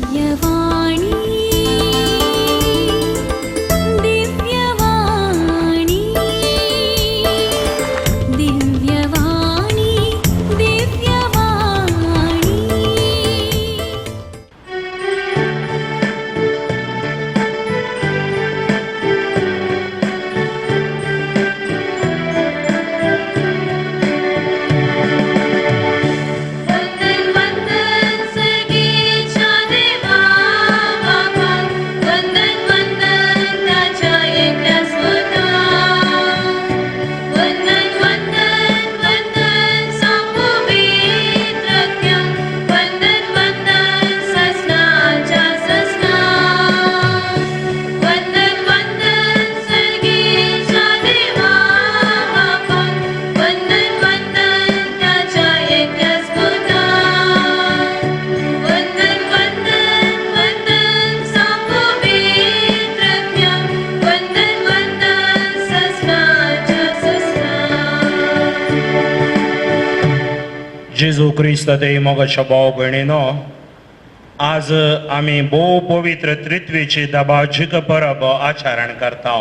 दिव्यवाणी दिव्यवाणी दिव्यवाणी दिव्यवाणी। वंदन वंदन सर्गेच्या देवा बापा, वंदन वंदन ताच्या एकल्या स्वता, वंदन वंदन वंदन सापुवित्रज्ञा, वंदन वंदन ससनाच्या ससना, वंदन वंदन सर्गेच्या देवा बापा, वंदन वंदन ताच्या एकल्या स्वता, वंदन वंदन वंदन सापुवित्रज्ञा, वंदन वंदन ससनाच्या ससना। जेजू क्रिस्त ते मोगाच्या भाव भयणीनो, आज आमी भोव पवित्र त्रित्वेची दबाजीक परब आचरण करता।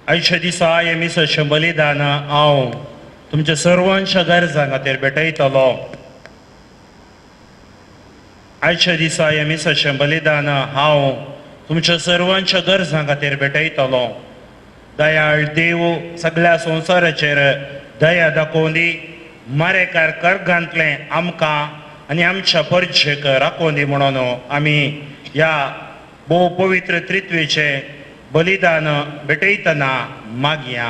आयच्या दिसा हे मिसाचें बलिदान हांव तुमच्या सर्वांच्या गरजां खातीर भेटयतलो। आयच्या दिसा हे मिसाचें बलिदान हांव तुमच्या सर्वांच्या गरजां खातीर भेटयतलो। दयाळ देव सगळ्या संवसाराचेर दया दाखोवन दी, मारेकार कर्गांतलें आमकां आनी आमच्या परजेक राखोवन दी म्हणून आमी ह्या भोव पवित्र त्रित्वेचें बलिदान भेटयतना मागया।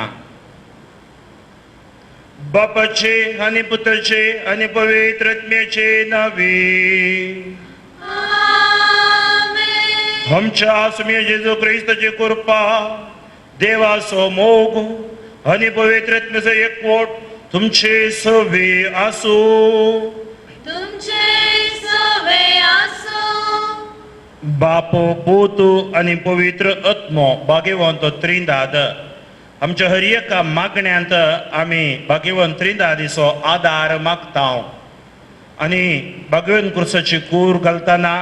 बापाचे आनी पुताचे आनी पवित्र आत्म्याचे नांवे आमेन। आमच्या स्वामी जेजू क्रिस्ताची कृपा, देवाचो मोग आनी पवित्र आत्म्याचो एकवट तुमचे सवे आसूं। तुमचे सवे आसूं। बाप, पूत आनी पवित्र आत्मो भाग्यवंत त्रिंदाद आमच्या हर एका मागण्यांत आमी भाग्यवंत त्रिंदादीचो आदार मागता आनी भाग्यवंत क्रुसाची कूर घालतना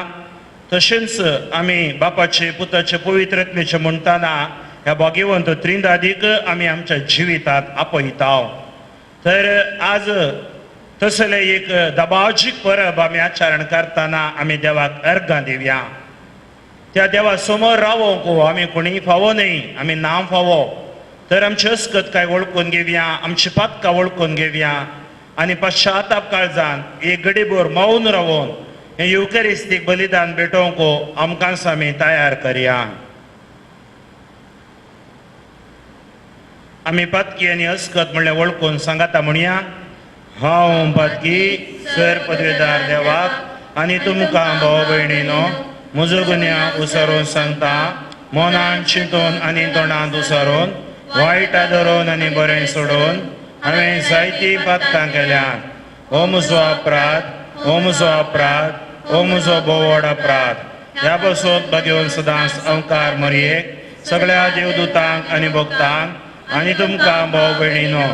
तशेंच आमी बापाचे पुताचे पवित्र आत्म्याचे म्हणटना ह्या भाग्यवंत त्रिंदादीक आमी आमच्या जिवितांत आपयता। तर आज तसले एक दबाजीक परब आमी आचरण करतना आमी देवाक अर्घां दिवया। त्या देवा समोर रावोंक आमी कोणी फावो न्हय, आमी नांव फावो, तर आमची अस्कत काय वळखून घेवया, आमची पातकां वळखून घेवया आनी पश्चाताप काळजान एक घडीभर मौन रावोन हें युवकरिस्तीक बलिदान भेटोवंक आमकां आमी तयार करया। आमी पातकी आनी अस्कत म्हणल्यार वळखून सांगाता म्हणया, हांव पातकी सर पदवेदार देवाक आनी तुमकां भाव भयणीनो म्हजो गुन्यांव उसारून सांगता, मनान चिंतून आनी तोंडांत उसारून, वायट धरून आनी बरें सोडून हांवें जायतीं पातकां केल्यात। हो म्हजो अपराध, हो म्हजो अपराध, हो म्हजो भोव व्हड अपराध। ह्या पासून भाग्यवंत सदांच अंकार मरयेक सगळ्या देवदूतांक आनी भक्तांक आनी तुमकां भाव भयणीनो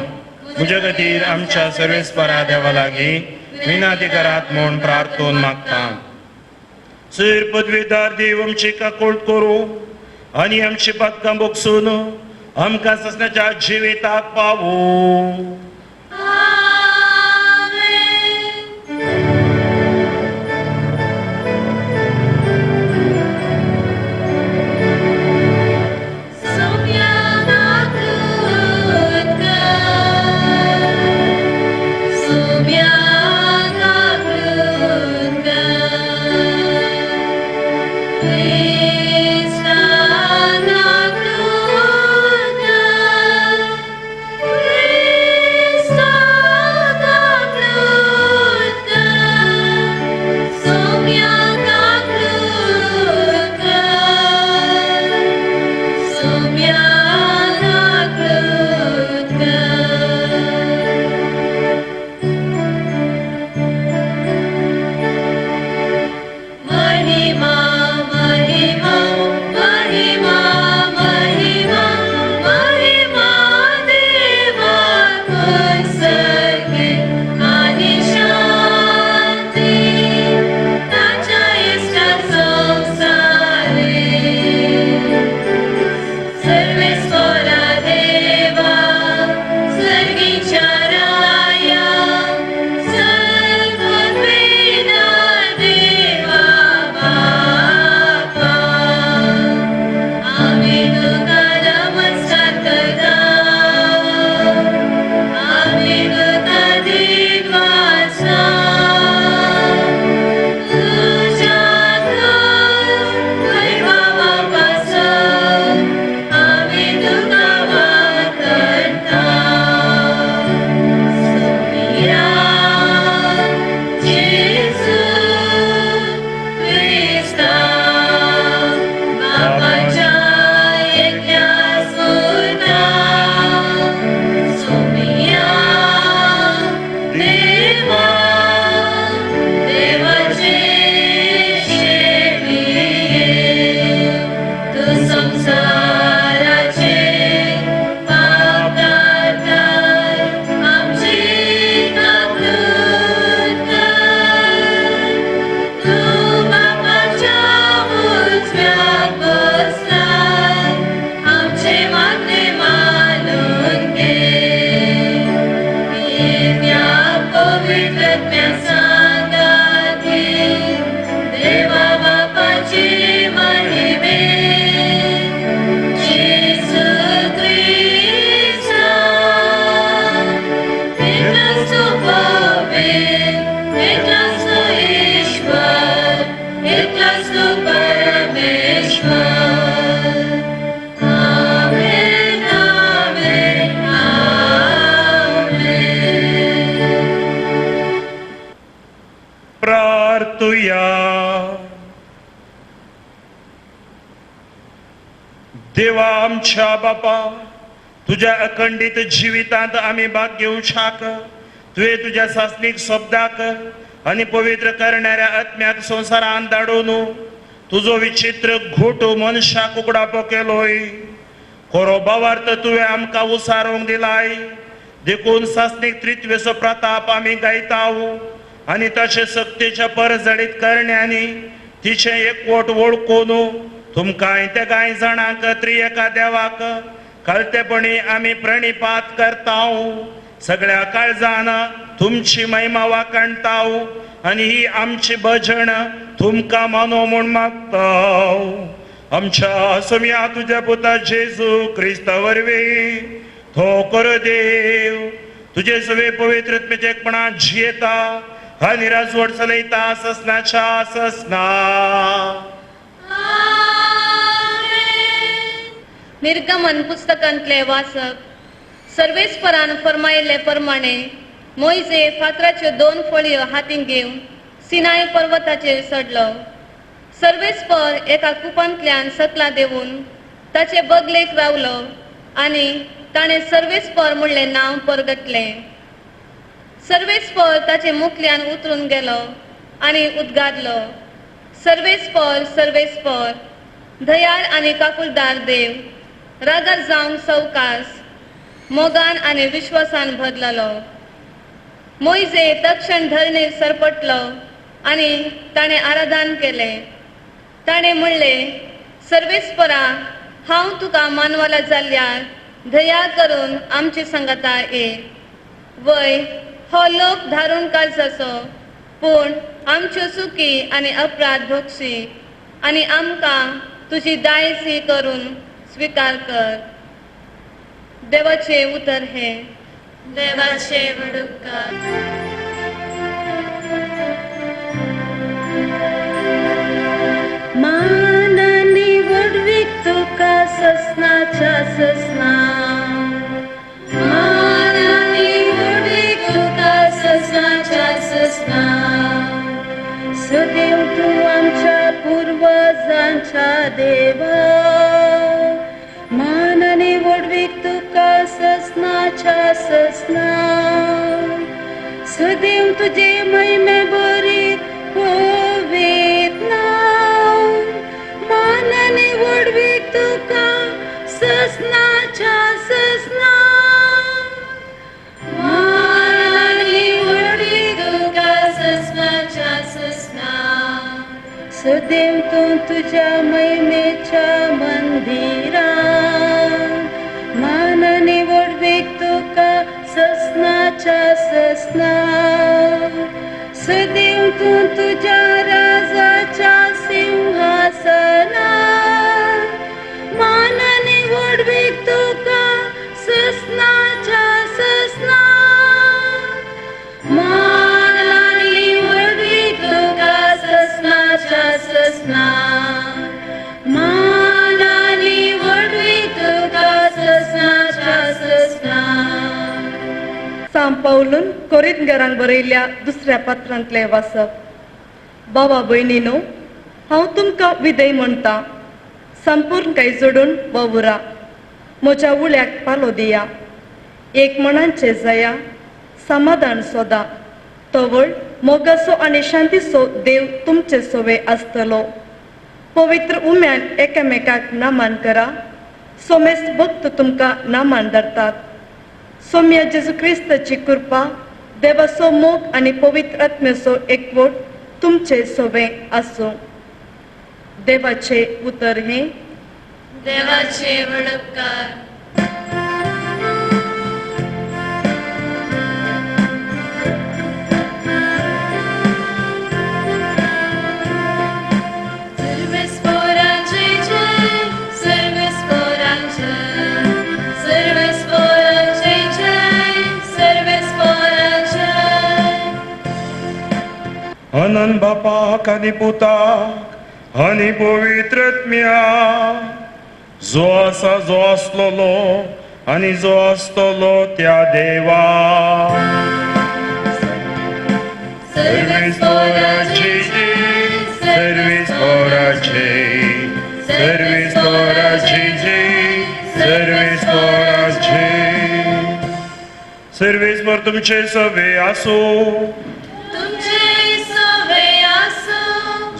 म्हजे खातीर आमच्या सर्वेस्परा देवा लागीं विनंती करात म्हूण प्रार्थून मागता। सर पदवेदार देव आमची काकूट करूं आनी आमची पातकां भोगसून आमकां ससनाच्या जिविताक पावूं। Krista. नांवाचे महिमे जेजू क्रिस्ता एकलाच तूं पवित्र एकलाच तूं ईश्वर एकलाच तूं परमेश्वर. आमेन आमेन आमेन. प्रार्थुया. देवा आमच्या बापा, तुझ्या अखंडीत जिवितांत आमी भाग घेवच्याक तुवें तुज्या सासणीक शब्दाक आनी पवित्र करणाऱ्या आत्म्याक संवसारांत धाडून तुजो विचित्र घोट मनशाक उगडापो केलोय. खरो भावार्थ तुवें आमकां उसारूंक दिलाय, देखून सासणीक त्रित्वेचो प्रताप आमी गायताव आनी ताचे सक्तीच्या परजळीत करण्यांनी तिचें एकवट वळखून तुमकां त्या कांय जाणांक त्रिएका देवाक कळतेपणी आमी प्रणिपात करताव. सगळ्या काळजान तुमची महिमा वाखाणताव आनी ही आमची भजन तुमकां मानो म्हूण मागताव. आमच्या सोम्या तुज्या पुता जेजू क्रिस्ता वरवीं तो कर देव तुजे सवे पवित्र आत्म्याच्या एकपणान जियेता आनी राजवट चलयता ससनाच्या ससना. निर्गमन पुस्तकांतले वाचक. सर्वेस्परान फरमायिल्ले प्रमाणे मोयजे फातराच्यो दोन फळयो हातीन घेवन सिनाय पर्वताचेर चडलो. सर्वेस्पर एका कुपांतल्यान सकला देवून ताचे बगलेक रावलो आनी ताणें सर्वेस्पर म्हणलें नांव परगटलें. सर्वेस्पर ताचे मुखल्यान उतरून गेलो आनी उद्गारलो, सर्वेस्पर सर्वेस्पर दयाळ आनी काकुळदार देव, रागार जावंक सवकास, मोगान आनी विश्वासान भरलेलो. मोयजे तक्षण धरणीर सरपटलो आनी ताणें आराधन केलें. ताणें म्हणलें, सर्वेस्परा हांव तुका मानवला जाल्यार दया करून आमची संगता ये. वय हो लोक धारून काळजाचो, पूण आमच्यो चुकी आनी अपराध भोगशी आनी आमकां तुजी दायजी करून स्विकार कर. देवाचें उतर हें. देवाचे वडुपकार. मानानी वडवीक तुका ससनाच्या ससना, मानानी वडवीक तुका ससनाच्या ससना. सदैव तूं आमच्या पुर्वजांच्या देवा, मानानी वडवीक तुका ससनाच्या ससना. सदैव तुजे महिमे बरी पवित्र नांव, मानानी वडवीक तुका ससनाच्या ससना. मानानी वडवीक तुका ससनाच्या ससना. सदैव तूं तुज्या महिमेच्या मंदिरान, मानानी वडवीक तुका ससनाच्या ससना. सदैव तूं तुज्या राजाच्या सिंहासनार, मानानी वडवीक तुका ससनाच्या ससना. मानानी वडवीक तुका ससनाच्या ससना, मानानी वडवीक तुका ससनाच्या ससना. सांत पावलून कोरिंथकारांक बरयल्ल्या दुसऱ्या पत्रांतलें वाचप. बाबा भयणीनो, हांव तुमकां विधेय म्हणटा, संपूर्ण काय जोडून वावुरा, म्हज्या उल्याक पालो दिया, एक मनांचे जाया, समाधान सोदा, तवळ मोगाचो आनी शांतीचो देव तुमचे सोवे आसतलो. पवित्र उम्यान एकामेकाक नामान करा, सोमेस्त भक्त तुमकां नामान धरतात. सोम्या जेजू क्रिस्ताची कृपा, देवाचो मोग आनी पवित्र आत्म्याचो एकवट तुमचे सोवे आसूं. देवाचे उतर हें. देवाचे वडपकार. अनंत बापाक आनी पुताक आनी पवित्र आत्म्याक, जो आसा जो आसलोलो आनी जो आसतलो त्या देवा. सर्वेस्पोराचे जय, सर्वेस्पोराचे, सर्वेस्पोराचे जय, सर्वेस्पोराचे. सर्वेस्पोर तुमचे सवे आसो. तुमचे सवे आसो.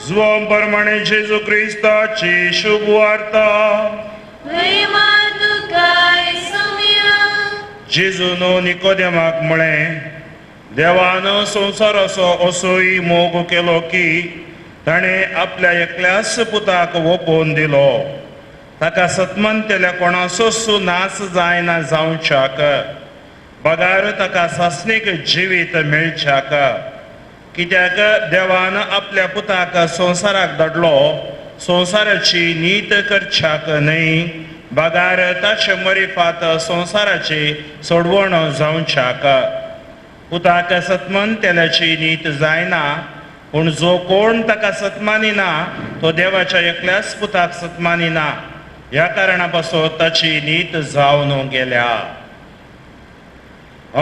जुवां प्रमाणे जेजू क्रिस्ताची शुभ वार्ता. महिमा तुका येसुया. जेजून निकोदेमाक म्हळें, देवान संवसाराचो असोय मोग केलो की ताणें आपल्या एकल्याच पुताक ओपोवन दिलो, ताका सतमंतेल्या कोणाचोच नाश जायना जावच्याक, बगार ताका सासणीक जिवीत मेळच्याक. कित्याक देवान आपल्या पुताक संवसाराक धाडलो संवसाराची नीत करच्याक न्हय, बगार ताचे मरिफात संवसाराची सोडवण जावच्याक. पुताक सतमंतेल्याची नीत जायना, पूण जो कोण ताका सतमानिना तो देवाच्या एकल्याच पुताक सतमानिना. ह्या कारणा पासून ताची नीत जावन गेल्या.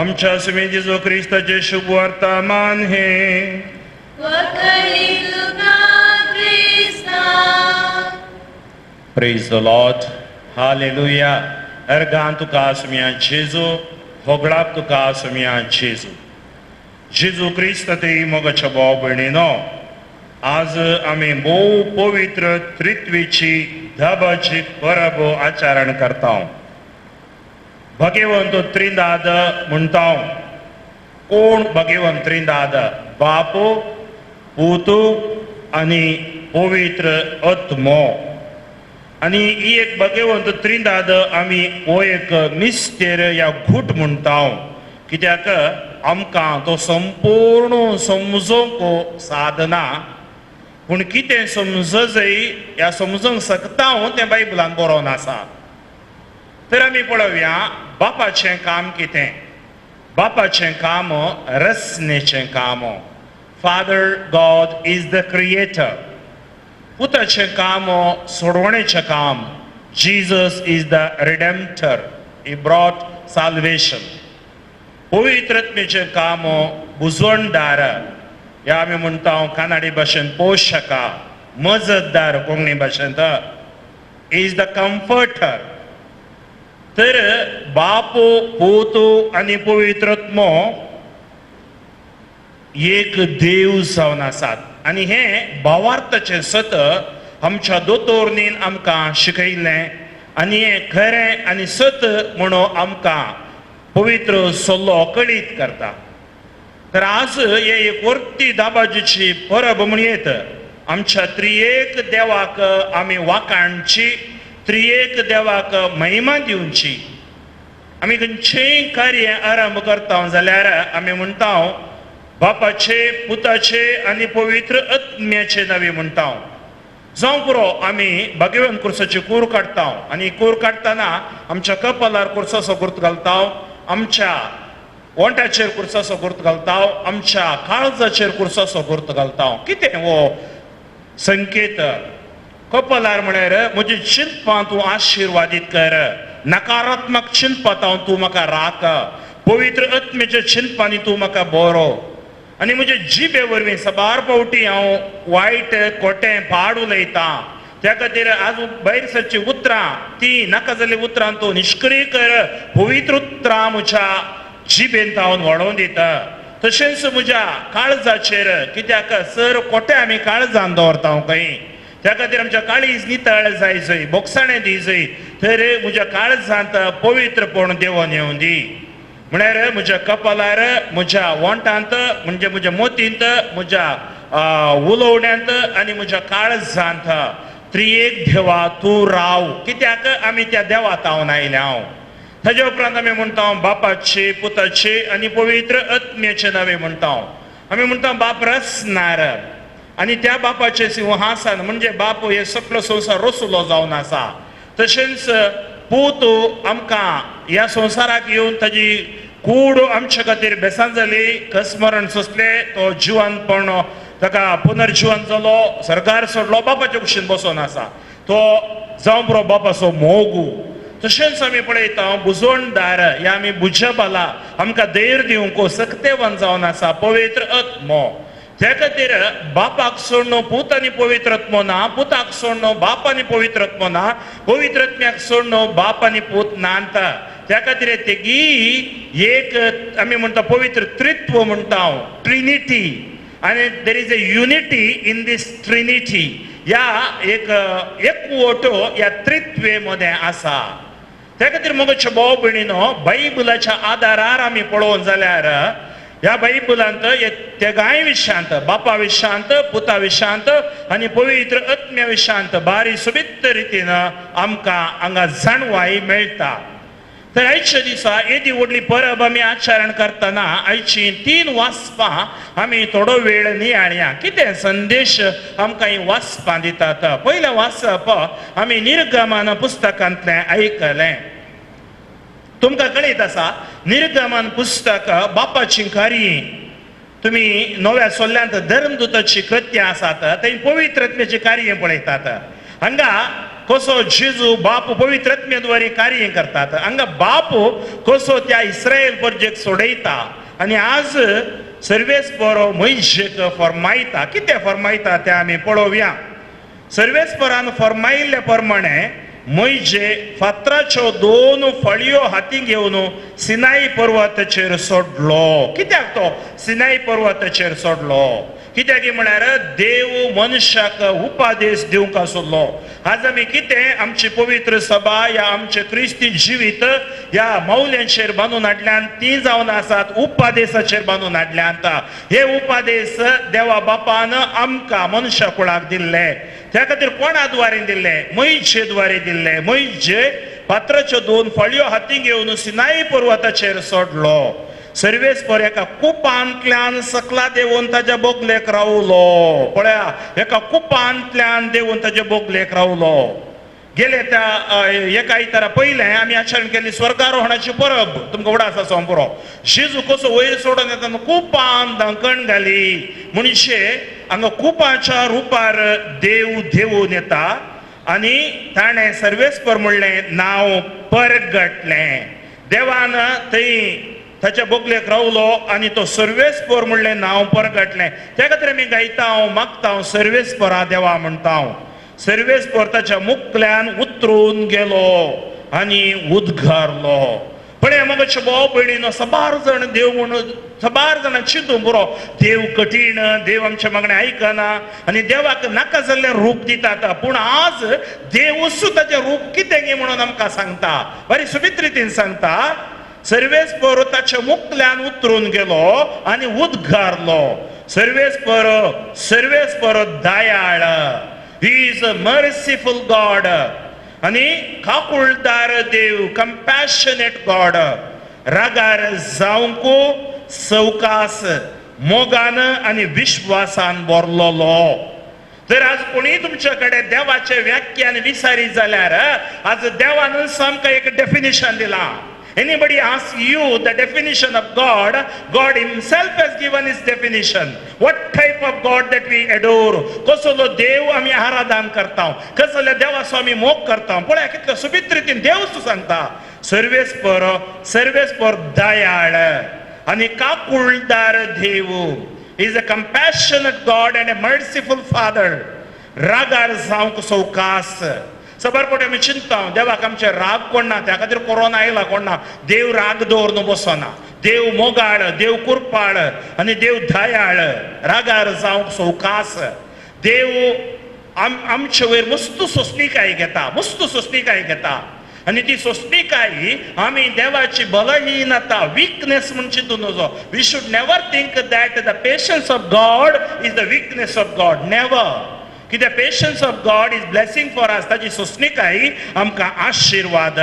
आमच्या सुमी जेजू क्रिस्ताचे शुभ वर्तमान हे. वखणी तुका क्रिस्ता. Praise the Lord. Hallelujah. Organ तुका सुम्या जेजू, होगळाप तुका सुम्या जेजू. जेजू क्रिस्त ते मोगाच्या भाव भयणीनो, आज आमी भोव पवित्र त्रित्वेची धाबाची परब आचरण करता. भगवंत त्रिंदाद म्हणटा. कोण भगवंत त्रिंदाद? बाप, पूत आनी पवित्र आत्मो. आनी ही एक भगवंत त्रिंदाद आमी हो एक मिस्तेर या घूट म्हणटा, कित्याक आमकां तो संपूर्ण समजूंक साधना, पूण कितें समजय ह्या समजूंक शकता हांव तें बायबलान बरोवन आसा. तर आमी पळोवया बापाचें काम कितें. बापाचें काम रचनेचें काम. Father God is the creator. पुताचें काम सोडवणेचें काम. Jesus is the redeemer, he brought salvation. पवित्र आत्म्याचें काम बुजवणदार, ह्या आमी म्हणटा कानाडी भाशेन पोशका, मजतदार, कोंकणी भाशेंत is the comforter. तर बाप, पूत आनी पवित्र आत्मो एक देव जावन आसात. आनी हें भावार्थाचें सत आमच्या दोतोरनीन आमकां शिकयलें आनी हें खरें आनी सत म्हणून आमकां पवित्र सल्लो कळीत करता. तर आज हे एक वर्ती दाबाजीची परब म्हणयेत. आमच्या त्रियेक देवाक आमी वाखाणची, त्रियेक देवाक महिमा दिवची. आमी खंयचेंय कार्य आरंभ करता जाल्यार आमी म्हणटा बापाचे, पुताचे आनी पवित्र आत्म्याचे नांवे म्हणटा. जावं पुरो आमी भगवंत कुर्साची कूर काडटा आनी कूर काडटना आमच्या कपालार कुर्साचो गुर्त घालता, आमच्या ओंठाचेर कुर्साचो गुर्त घालता, आमच्या काळजाचेर कुर्साचो गुर्त घालता. कितें हो संकेत? कपालार म्हळ्यार म्हजी चिंतपां तूं आशिर्वादीत कर, नकारात्मक चिंतपां तूं म्हाका राख, पवित्र आत्म्याच्या चिंतपांनी तूं म्हाका बरो. आनी म्हजे जिबे वरवीं साबार फावटी हांव वायट खोटें पाड उलयतां, त्या खातीर आज भायर सरची उतरां ती नाका जाल्लीं उतरां तूं निश्क्रीय कर, पवित्र उतरां म्हज्या जिबेन हांव वाडोवन दिता. तशेंच म्हज्या काळजाचेर, कित्याक सर खोटें आमी काळजान दवरता खंय, त्या खातीर आमच्या काळीज नितळ जाय जय, बोगसाणें दी जय, तर म्हज्या काळजांत पवित्रपण देवोन येवं दी. म्हळ्यार म्हज्या कपालार, म्हज्या ओंठांत, म्हणजे म्हज्या मोतींत, म्हज्या उलोवण्यांत आनी म्हज्या काळजांत त्रियेक देवा तूं राव. कित्याक आमी त्या देवा तावन आयल्या हांव. ताज्या उपरांत आमी म्हणटा बापाचे, पुताचे आनी पवित्र आत्म्याचे नांवे म्हणटा. आमी म्हणटा बाप रचणार आनी त्या बापाचें सिंहासन म्हणजे बाप हे सगळो संवसार रसलो जावन आसा. तशेंच पूत आमकां ह्या संवसाराक येवन ताजी कूड आमच्या खातीर बेसान जाली, कसमरण सोंसलें, तो जिवानपण ताका पुनर्जिवन जालो, सरकार सोडलो, बापाच्या कुशीन बसोन आसा, तो जावं पुरो बापाचो मोगू. तशेंच आमी पळयता बुजवणदार या आमी भुजबला आमकां धैर्य दिवंक सक्तेवन जावन आसा पवित्र आत्मो. त्या खातीर बापाक सोडणो पूत आनी पवित्र आत्मो ना, पुताक सोडणो बाप आनी पवित्र आत्मो ना, पवित्र आत्म्याक सोडणो बाप आनी पूत नांता. त्या खातीर तेगी एक आमी म्हणटा पवित्र त्रित्व म्हणटा, ट्रिनिटी, आनी there is a unity in this trinity. ह्या एक एकवट ह्या त्रित्वे मदें आसा. त्या खातीर मोगाचे भाव भयणीनो, बायबलाच्या आदारार आमी पळोवन जाल्यार ह्या बायबलांत तेगाय विशयांत, बापा विशयांत, पुता विशयांत आनी पवित्र आत्म्या विशयांत बारी सोबीत रितीन आमकां हांगा जाणवाय मेळटा. तर आयच्या दिसा येदी व्हडली परब आमी आचरण करतना आयची 3 वाचपां आमी थोडो वेळ नियाळया. कितें संदेश आमकां हीं वाचपां दितात? पयलें वाचप आमी निर्गमन पुस्तकांतलें आयकलें. तुमकां कळीत आसा निर्गमन पुस्तक बापाची कार्य. तुमी नव्या सोल्ल्यांत धर्मदूताची कृत्यां आसात, थंय पवित्र आत्म्याची कार्य पळयतात. हांगा कसो जेजू बाप पवित्र आत्म्याद्वारे कार्य करतात, हांगा बाप कसो त्या इस्रायल परजेक सोडयता आनी आज सर्वेस्पर मैजेक फरमायता. कितें फरमायता तें आमी पळोवया. सर्वेस्परान फरमायिल्ले प्रमाणे मैजे फातराच्यो 2 फळयो हाती घेवन सिनाई पर्वताचेर सोडलो. कित्याक तो सिनाई पर्वताचेर सोडलो? कित्याक म्हळ्यार देव मनशाक उपादेश दिवंक आसलो. आज आमी कितें आमची पवित्र सभा या आमचें क्रिस्ती जिवीत ह्या मौल्यांचेर बांदून हाडल्यान, ती जावन आसात उपादेसाचेर बांदून हाडल्यांत. हे उपादेश देवा बापान आमकां मनशा कुळाक दिल्ले. त्या खातीर कोणा द्वारे दिल्ले? मैजे द्वारे दिल्ले. मैजे पात्राच्यो 2 फळयो हाती घेवन सिनाई पर्वताचेर सोडलो. सर्वेस्पर एका कुपांतल्यान सकला देवून ताज्या बोगलेक रावलो. पळया, एका कुपांतल्यान देवून ताज्या बोगलेक रावलो. गेले त्या एका आयतारा पयलें आमी आचरण केल्ली स्वर्गारोहणाची परब, तुमकां उडास आसा पुरो. जेजू कसो वयर सोडून येता कुपान धांकण घाली, म्हणजे हांगा कुपाच्या रुपार देव देवून येता आनी ताणें सर्वेस्पर म्हणलें नांव परगटलें. देवान थंय ताच्या बोगलेक रावलो आनी तो सर्वेस्पर म्हणलें नांव परगटलें. त्या खातीर आमी गायता हांव, मागता हांव, सर्वेस्परा देवा म्हणटा हांव. सर्वेस्पर ताच्या मुकल्यान उतरून गेलो आनी उद्गारलो. पळय मगचे भाव भयणीनो, सबार जाण देव म्हणून सबार जाणां चिंतून पुरो देव कठीण, देव आमच्या मागणें आयकना आनी देवाक नाका जाल्लें रूप दितात. पूण आज देवूच ताचें रूप कितें गे म्हणून आमकां सांगता, बरी सोबीत रितीन सांगता. सर्वेस्पर ताच्या मुकल्यान उतरून गेलो आनी उद्गारलो. सर्वेस्पर सर्वेस्पर दयाळ, he is a merciful God आनी काकुळदार देव, कंपॅशनेट गॉड, रागार जावंक सवकास, मोगान आनी विश्वासान भरलोलो. तर आज कोणीय तुमच्या कडेन देवाचें व्याख्यान विचारीत जाल्यार आज देवानूच आमकां एक डेफिनेशन दिलां. Anybody asks you the definition of God, God himself has given his definition. What type of God that we adore? कसलो देव आमी आराधन करता, कसल्या देवाचो आमी मोग करता. पळया कितलो सोबीत रितीन देव सांगता, सर्वेस्पर सर्वेस्पर दयाळ आनी काकुळदार देव. Is a compassionate God and a merciful father. रागार जावंक सवकास. सबर पट आमी चिंता देवाक आमचे राग कोण ना, त्या खातीर कोरोना आयला कोण ना. देव राग दवरून बसना, देव मोगाळ, देव कुरपाळ आनी देव दयाळ. रागार जावंक सवकास. देव आमचे वयर मस्त सोंसणीकाय घेता, मस्त सोंसणीकाय घेता आनी ती सोंसणीकाय आमी देवाची बलहीनता, विकनेस म्हूण चिंतून नजो. We should never think that the patience of God is the weakness of God. Never. कित्याक patience of God is blessing for us. ताची सोंसणीकाय आमकां आशिर्वाद.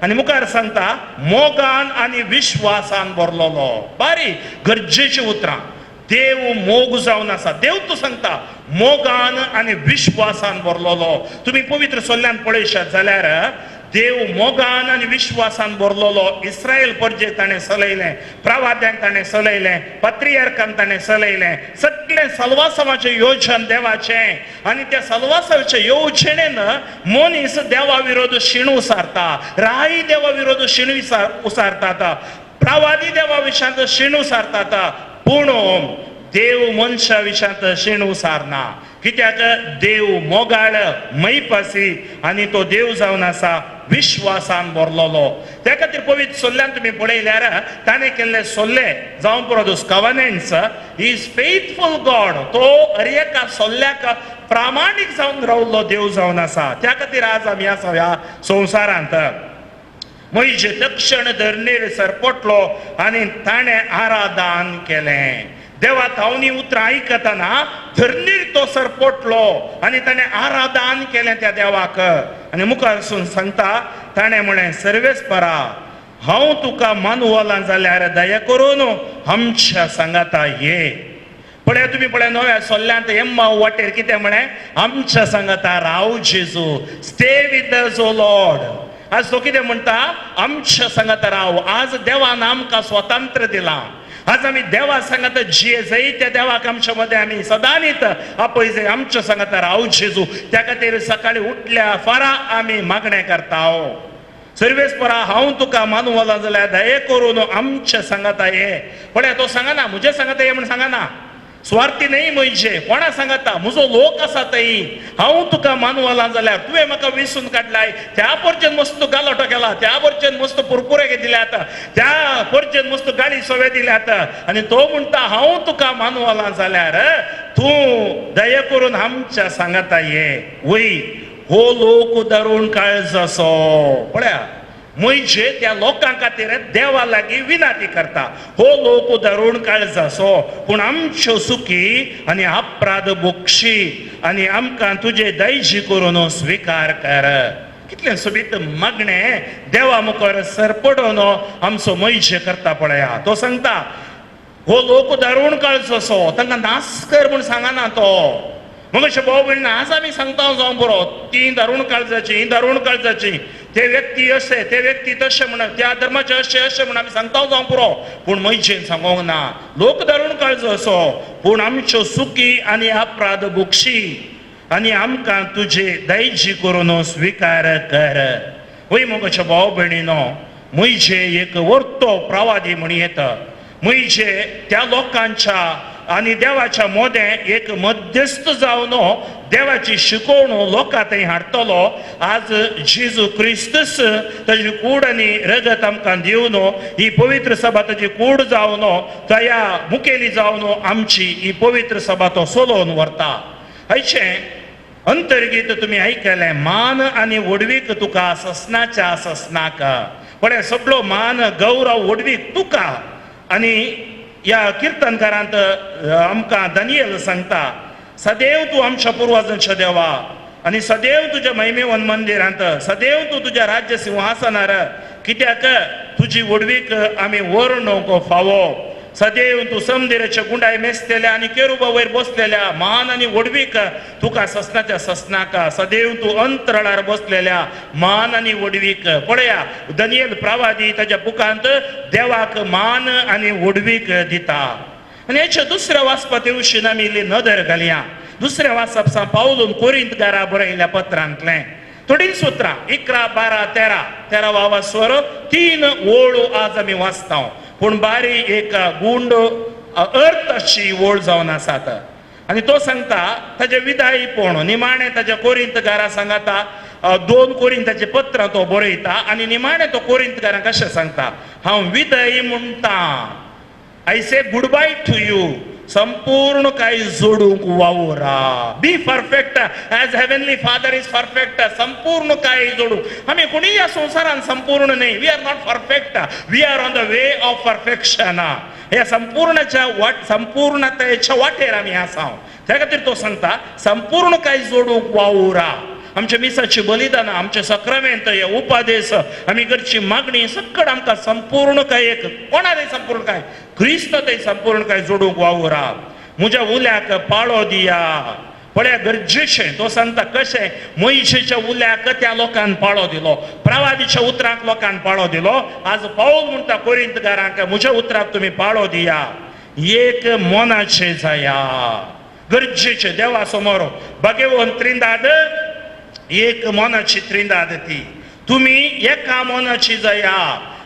आनी मुखार सांगता मोगान आनी विश्वासान भरलोलो. बारी गरजेची उतरां. देव मोग जावन आसा. देव तूं सांगता मोगान आनी विश्वासान भरलोलो. तुमी पवित्र सोल्ल्यान पळयशात जाल्यार देव मोगान आनी विश्वासान भरलेलो इस्रायल परजेक ताणें चलयलें, प्रवाद्यांक ताणें चलयलें, पत्रियार्कांक ताणें चलयलें. सगळें सलवासावाचें योजन देवाचें आनी त्या सलवासावाचे योजनेन मनीस देवा विरोध शिण उसारता, राय देवा विरोध शिण उसारतात, प्रवादी देवा विशांत शिण उसारतात, पूण देव मनशा विशांत शिण उसारना. कित्याक देव मोगाळ मैपासी आनी तो देव जावन आसा विश्वासान भरलेलो. त्या खातीर पवित्र सोल्ल्यान तुमी पळयल्यार ताणें केल्ले सोल्ले जावं पुरो those covenants, he is faithful God. तो हर एका सोल्ल्याक प्रामाणीक जावन रावल्लो देव जावन आसा. त्या खातीर आज आमी आसा ह्या संवसारांत. म्हजे दक्षिण धरणीर सरपटलो आनी ताणें आराधन केलें. देवा थावनी उतरां आयकतना धरणीर तो सरपटलो आनी ताणें आराधन केलें त्या देवाक. आनी मुखार सांगता ताणें म्हळें, सर्वेस्परा हांव तुका मानवलां जाल्यार दया करून आमच्या सांगाता ये. पळय तुमी पळय नव्या सोल्ल्यांत एम्मा वाटेर कितें म्हळें, आमच्या सांगाता राव जेजू, stay with us O Lord. आज तो कितें म्हणटा, आमच्या सांगाता राव. आज देवान आमकां स्वातंत्र्य दिलां. आज आमी देवा सांगाता जिये जाय त्या देवाक आमच्या मदें आमी सदांनीत आपय जाय आमच्या सांगाता राव जेजू. त्या खातीर सकाळी उठल्या फारा आमी मागणें करता, सर्वेस्परा हांव तुका मानवला जाल्यार दये करून आमच्या सांगाता ये. पळय तो सांगना म्हजे सांगाता ये म्हण सांगना, स्वार्थी न्हय म्हजे, कोणा सांगाता म्हजो लोक आसा थंय, हांव तुका मानवला जाल्यार तुवें म्हाका विसून काडलाय, त्या परचेन मस्त गालोटो केला, त्या परचेन मस्त पुरपुरे दिल्यात, त्या परचेन मस्त गाळी सोवे दिल्यात, आनी तो म्हणटा हांव तुका मानवला जाल्यार तूं दया करून आमच्या सांगाता ये. वय हो लोक धरून काळजाचो. पळया म्हणजे त्या लोकां खातीर देवा लागीं विनंती करता, हो लोक धरून काळजाचो, पूण आमच्यो सुखी आनी अपराध बोक्षी आनी आमकां तुजे दैजी करून स्विकार कर. कितलें सोबीत मागणें देवा मुखार सरपडोन आमचो मैजे करता. पळया तो सांगता हो लोक धरून काळजाचो, तांकां नास कर म्हूण सांगना तो. मग अशें भाव भयण आज आमी सांगता जावं बरो, ती दारुण काळजाची, ही दारुण काळजाची, ते व्यक्ती अशे, ते व्यक्ती तशे म्हण, त्या धर्माचे अशे अशे म्हण आमी सांगता जावं पुरो, पूण मैजेन सांगोंक ना. लोक दारुण काळजो असो, पूण आमच्यो सुखी आनी अपराध बोक्षी आनी आमकां तुजे दैजी करून स्विकार कर. वय मग अशें भाव भयणीनो, म्हजे एक वर्तो प्रवादी म्हण येता, म्हजे त्या लोकांच्या आनी देवाच्या मोदें एक मध्यस्थ जावन देवाची शिकवण लोकां थंय हाडटलो. आज जेजू क्रिस्तस ताजी कूड आनी रगत आमकां दिवन ही पवित्र सभा ताजी कूड जावन तया मुखेली जावन आमची ही पवित्र सभा तो चलोवन व्हरता. हयचें अंतर्गीत तुमी आयकलें, मान आनी व्हडवीक तुका ससनाच्या ससनाक. पळय सगळो मान गौरव व्हडवीक तुका. आनी ह्या किर्तनकारांत आमकां दानियल सांगता, सदैव तूं आमच्या पुर्वजांच्या देवा आनी सदैव तुज्या महिमेवन मंदिरांत, सदैव तूं तुज्या राज्य सिंहासनार, कित्याक तुजी व्हडवीक आमी वर्णूंक फावो. सदैव तूं समदिराच्या गुंडाय मेजतल्या आनी केरुबा वयर बसलेल्या मान आनी व्हडवीक तुका ससनाच्या ससनाका. सदैव तूं अंतराळार बसलेल्या मान आनी व्हडवीक. पळया दनियल प्रवादी ताच्या बुकांत देवाक मान आनी व्हडवीक दिता. आनी हेच्या दुसऱ्या वाचपा तेवशीन आमी इल्ली नदर घालया. दुसऱ्या वाचप सा पावलून कोरिंतकारा बरयल्ल्या पत्रांतलें थोडीं सुत्रां 11, 12, 13, 13 वास्वर 3 ओळू आज आमी वाचता, पूण बारी एक गुंड अर्थ अशी ओळ जावन आसात. आनी तो सांगता ताजे विदाई पोण निमाणें ताज्या कोरिंतकारा सांगता, 2 कोरिंताचे पत्रां तो बरयता आनी निमाणें तो कोरिंतकारांक कशें सांगता, हांव विदाई म्हणटा, I say good bye to you, संपूर्ण काय जोडूंक वावरा. Be perfect as heavenly father is perfect. संपूर्ण काय जोडूंक, आमी कोणीय ह्या संवसारान संपूर्ण न्हय, we are not perfect, we are on the way of perfection. ह्या संपूर्णाच्या वाट संपूर्णतेच्या वाटेर आमी आसा. त्या खातीर तो सांगता संपूर्ण काय जोडूंक वावरा. आमच्या मिसाची बलिदानां, आमचे सक्रामेंत, हे उपादेस, आमी करची मागणी सगळं आमकां संपूर्ण काय एक कोणा थंय संपूर्ण काय क्रिस्त थंय संपूर्ण काय जोडूंक वावरा. म्हज्या उल्याक पाळो दिया. पळया गरजेचें तो सांगता कशें मोयशेच्या उल्याक त्या लोकान पाळो दिलो, प्रवादीच्या उतराक लोकान पाळो दिलो. आज पावल म्हणटा कोरिंतकारांक, म्हज्या उतराक तुमी पाळो दिया, एक मनाचे जाया. गरजेचें देवा समोर भाग्यवंत त्रिंदाद, एक मनाची त्रिंदाद ती, तुमी एका मनाची जाया.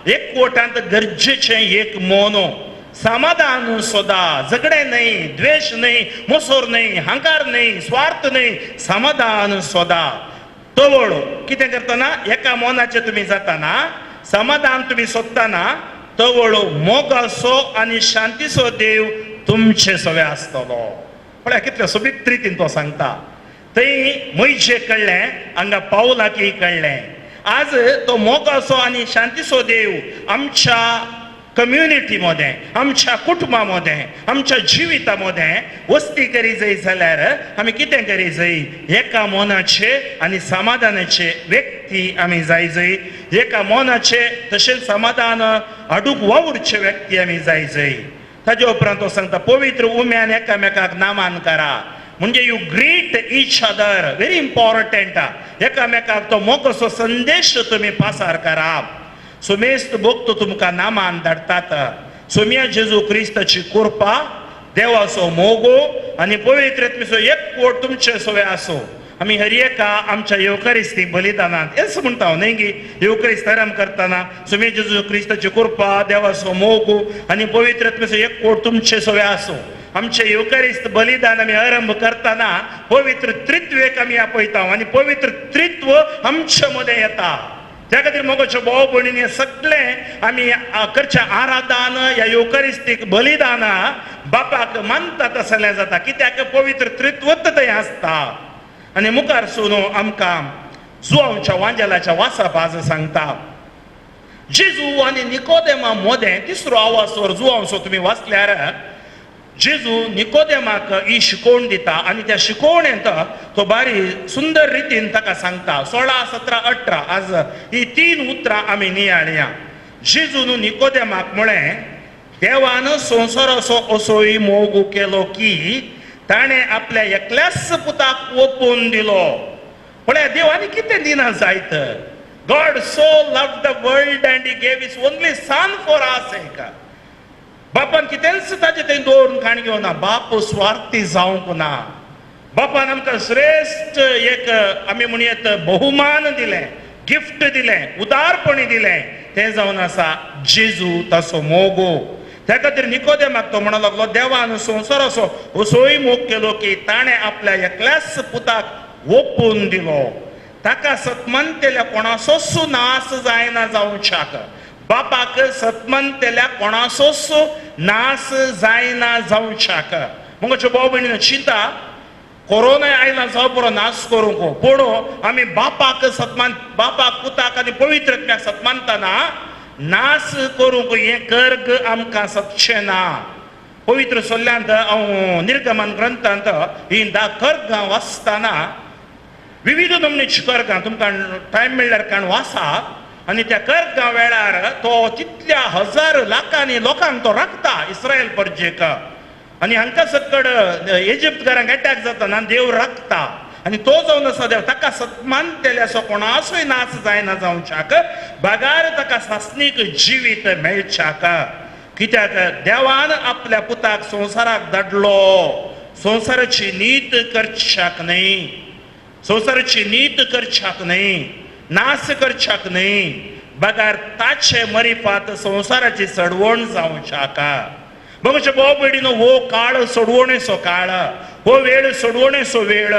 एकवटांत गरजेचें एक मन, समाधान सोदा, झगडे न्हय, द्वेश न्हय, मोसोर न्हय, हंकार न्हय, स्वार्थ न्हय, समाधान सोदा. तवळ कितें करतना एका मनाचें तुमी जाताना, समाधान तुमी सोदताना, तवळ मोगाचो आनी शांतीचो देव तुमचे सवे आसतलो. पळया कितले सोबीत रितीन तो सांगता. थंय म्हयजे कळ्ळें, हांगा पावलाकी कळ्ळें. आज तो मोगाचो आनी शांतीचो देव आमच्या कम्युनिटी मदें, आमच्या कुटुंबा मदें, आमच्या जिविता मदें वस्ती करी जाय जाल्यार आमी कितें करी जाय? एका मनाचे आनी समाधानाचे व्यक्ती आमी जाय जाय. एका मनाचे तशेंच समाधान हाडूंक वावुरचे व्यक्ती आमी जाय जाय. ताजे उपरांत तो सांगता पवित्र उम्यान एकामेकाक नामान करा, म्हणजे you greet each other, very important. एकामेकाक तो मोगसो संदेश तुमी पासार करा. सुमेस्त भक्त तुमकां नामान धाडटात. सोम्या जेजू क्रिस्ताची कृपा, देवाचो मोगो आनी पवित्र आत्म्याचो एकवट तुमचे सवे आसूं. आमी हर एका आमच्या येवकारिस्ती बलिदानांत हेच म्हणटा न्हय गी, येवकारिस्त आरंभ करतना सोम्या जेजू क्रिस्ताची कृपा, देवाचो मोगो आनी पवित्र आत्म्याचो एकवट तुमचे सवे आसूं. आमचे येवकारिस्त बलिदान आमी आरंभ करतना पवित्र त्रित्वेक आमी आपयता आनी पवित्र त्रित्व आमचे मदें येता. त्या खातीर मोगाच्यो भाव भयणींनी सगळें आमी करचें आराधन ह्या येवकारिस्तीक बलिदाना बापाक मानता तसलें जाता, कित्याक पवित्र त्रित्वत थंय आसता. आनी मुखार सून आमकां जुवांवच्या वांजेलाच्या वाचप आज सांगता. जेजू आनी निकोदेमा मोदें तिसरो आवाज जुवांवचो तुमी वाचल्यार जेजू निकोदेमाक ही शिकवण दिता आनी त्या शिकवणेंत तो बारी सुंदर रितीन ताका सांगता. 16, 17, 18 आज ही तीन उतरां आमी नियाळया. जेजून निकोदेमाक म्हळें, देवान संवसाराचो असोय मोग केलो की ताणें आपल्या एकल्याच पुताक ओपून दिलो. पळया देवान कितें दिना जायत. God so loved the world and he gave his only son for our sake. बापान कितेंच ताजें थंय दवरून काण घेवना. बाप स्वार्थी जावंक ना. बापान आमकां श्रेश्ठ एक आमी म्हणयेत बहुमान दिलें, गिफ्ट दिलें, उदारपणी दिलें, तें जावन आसा जेजू ताचो मोगो. त्या खातीर निकोदेमाक तो म्हणूंक लागलो, देवान संवसाराचो असोय मोग केलो की ताणें आपल्या एकल्याच पुताक ओपून दिलो, ताका सतमनतेल्या कोणाचोच नाश जायना जावच्याक. बापाक सतमनतेल्या कोणाचोच नाश जायना जावच्याक. मगो भाव भयणीन चिंता कोरोना आयला जावं पुरो नाश करूंक, पूण आमी बापाक सतमान, बापाक पुताक आनी पवित्र आत्म्याक सतमानतना नाश करूंक हें कर्ग आमकां सतचें ना. पवित्र सोल्ल्यांत हांव निर्गमन ग्रंथांत ही 10 कर्गां वाचतना विविध नमनेची कर्गां तुमकां टायम मेळ्ळ्यार काण वाचा. आनी त्या कर्गां वेळार तो तितल्या हजार लाखांनी लोकांक तो राखता इस्रायल परजेक. आनी हांकां सकड इजिप्तकारांक एटॅक जाता देव राखता आनी तो जावन आसा देव ताका सत्मानतेले असो कोणाचोय नाच जायना जावच्याक, बगार ताका सासणीक जिवीत मेळच्याक. कित्याक देवान आपल्या पुताक संवसाराक धाडलो संवसाराची नीत करच्याक न्हय, संवसाराची नीत करच्याक न्हय, नाश करच्याक न्हय, बगार ताचे मरिपात संवसाराची सडवण जावच्याक. बघूचे भाव भयणीनो, हो काळ सोडवणेचो काळ, हो वेळ सोडवणेचो वेळ.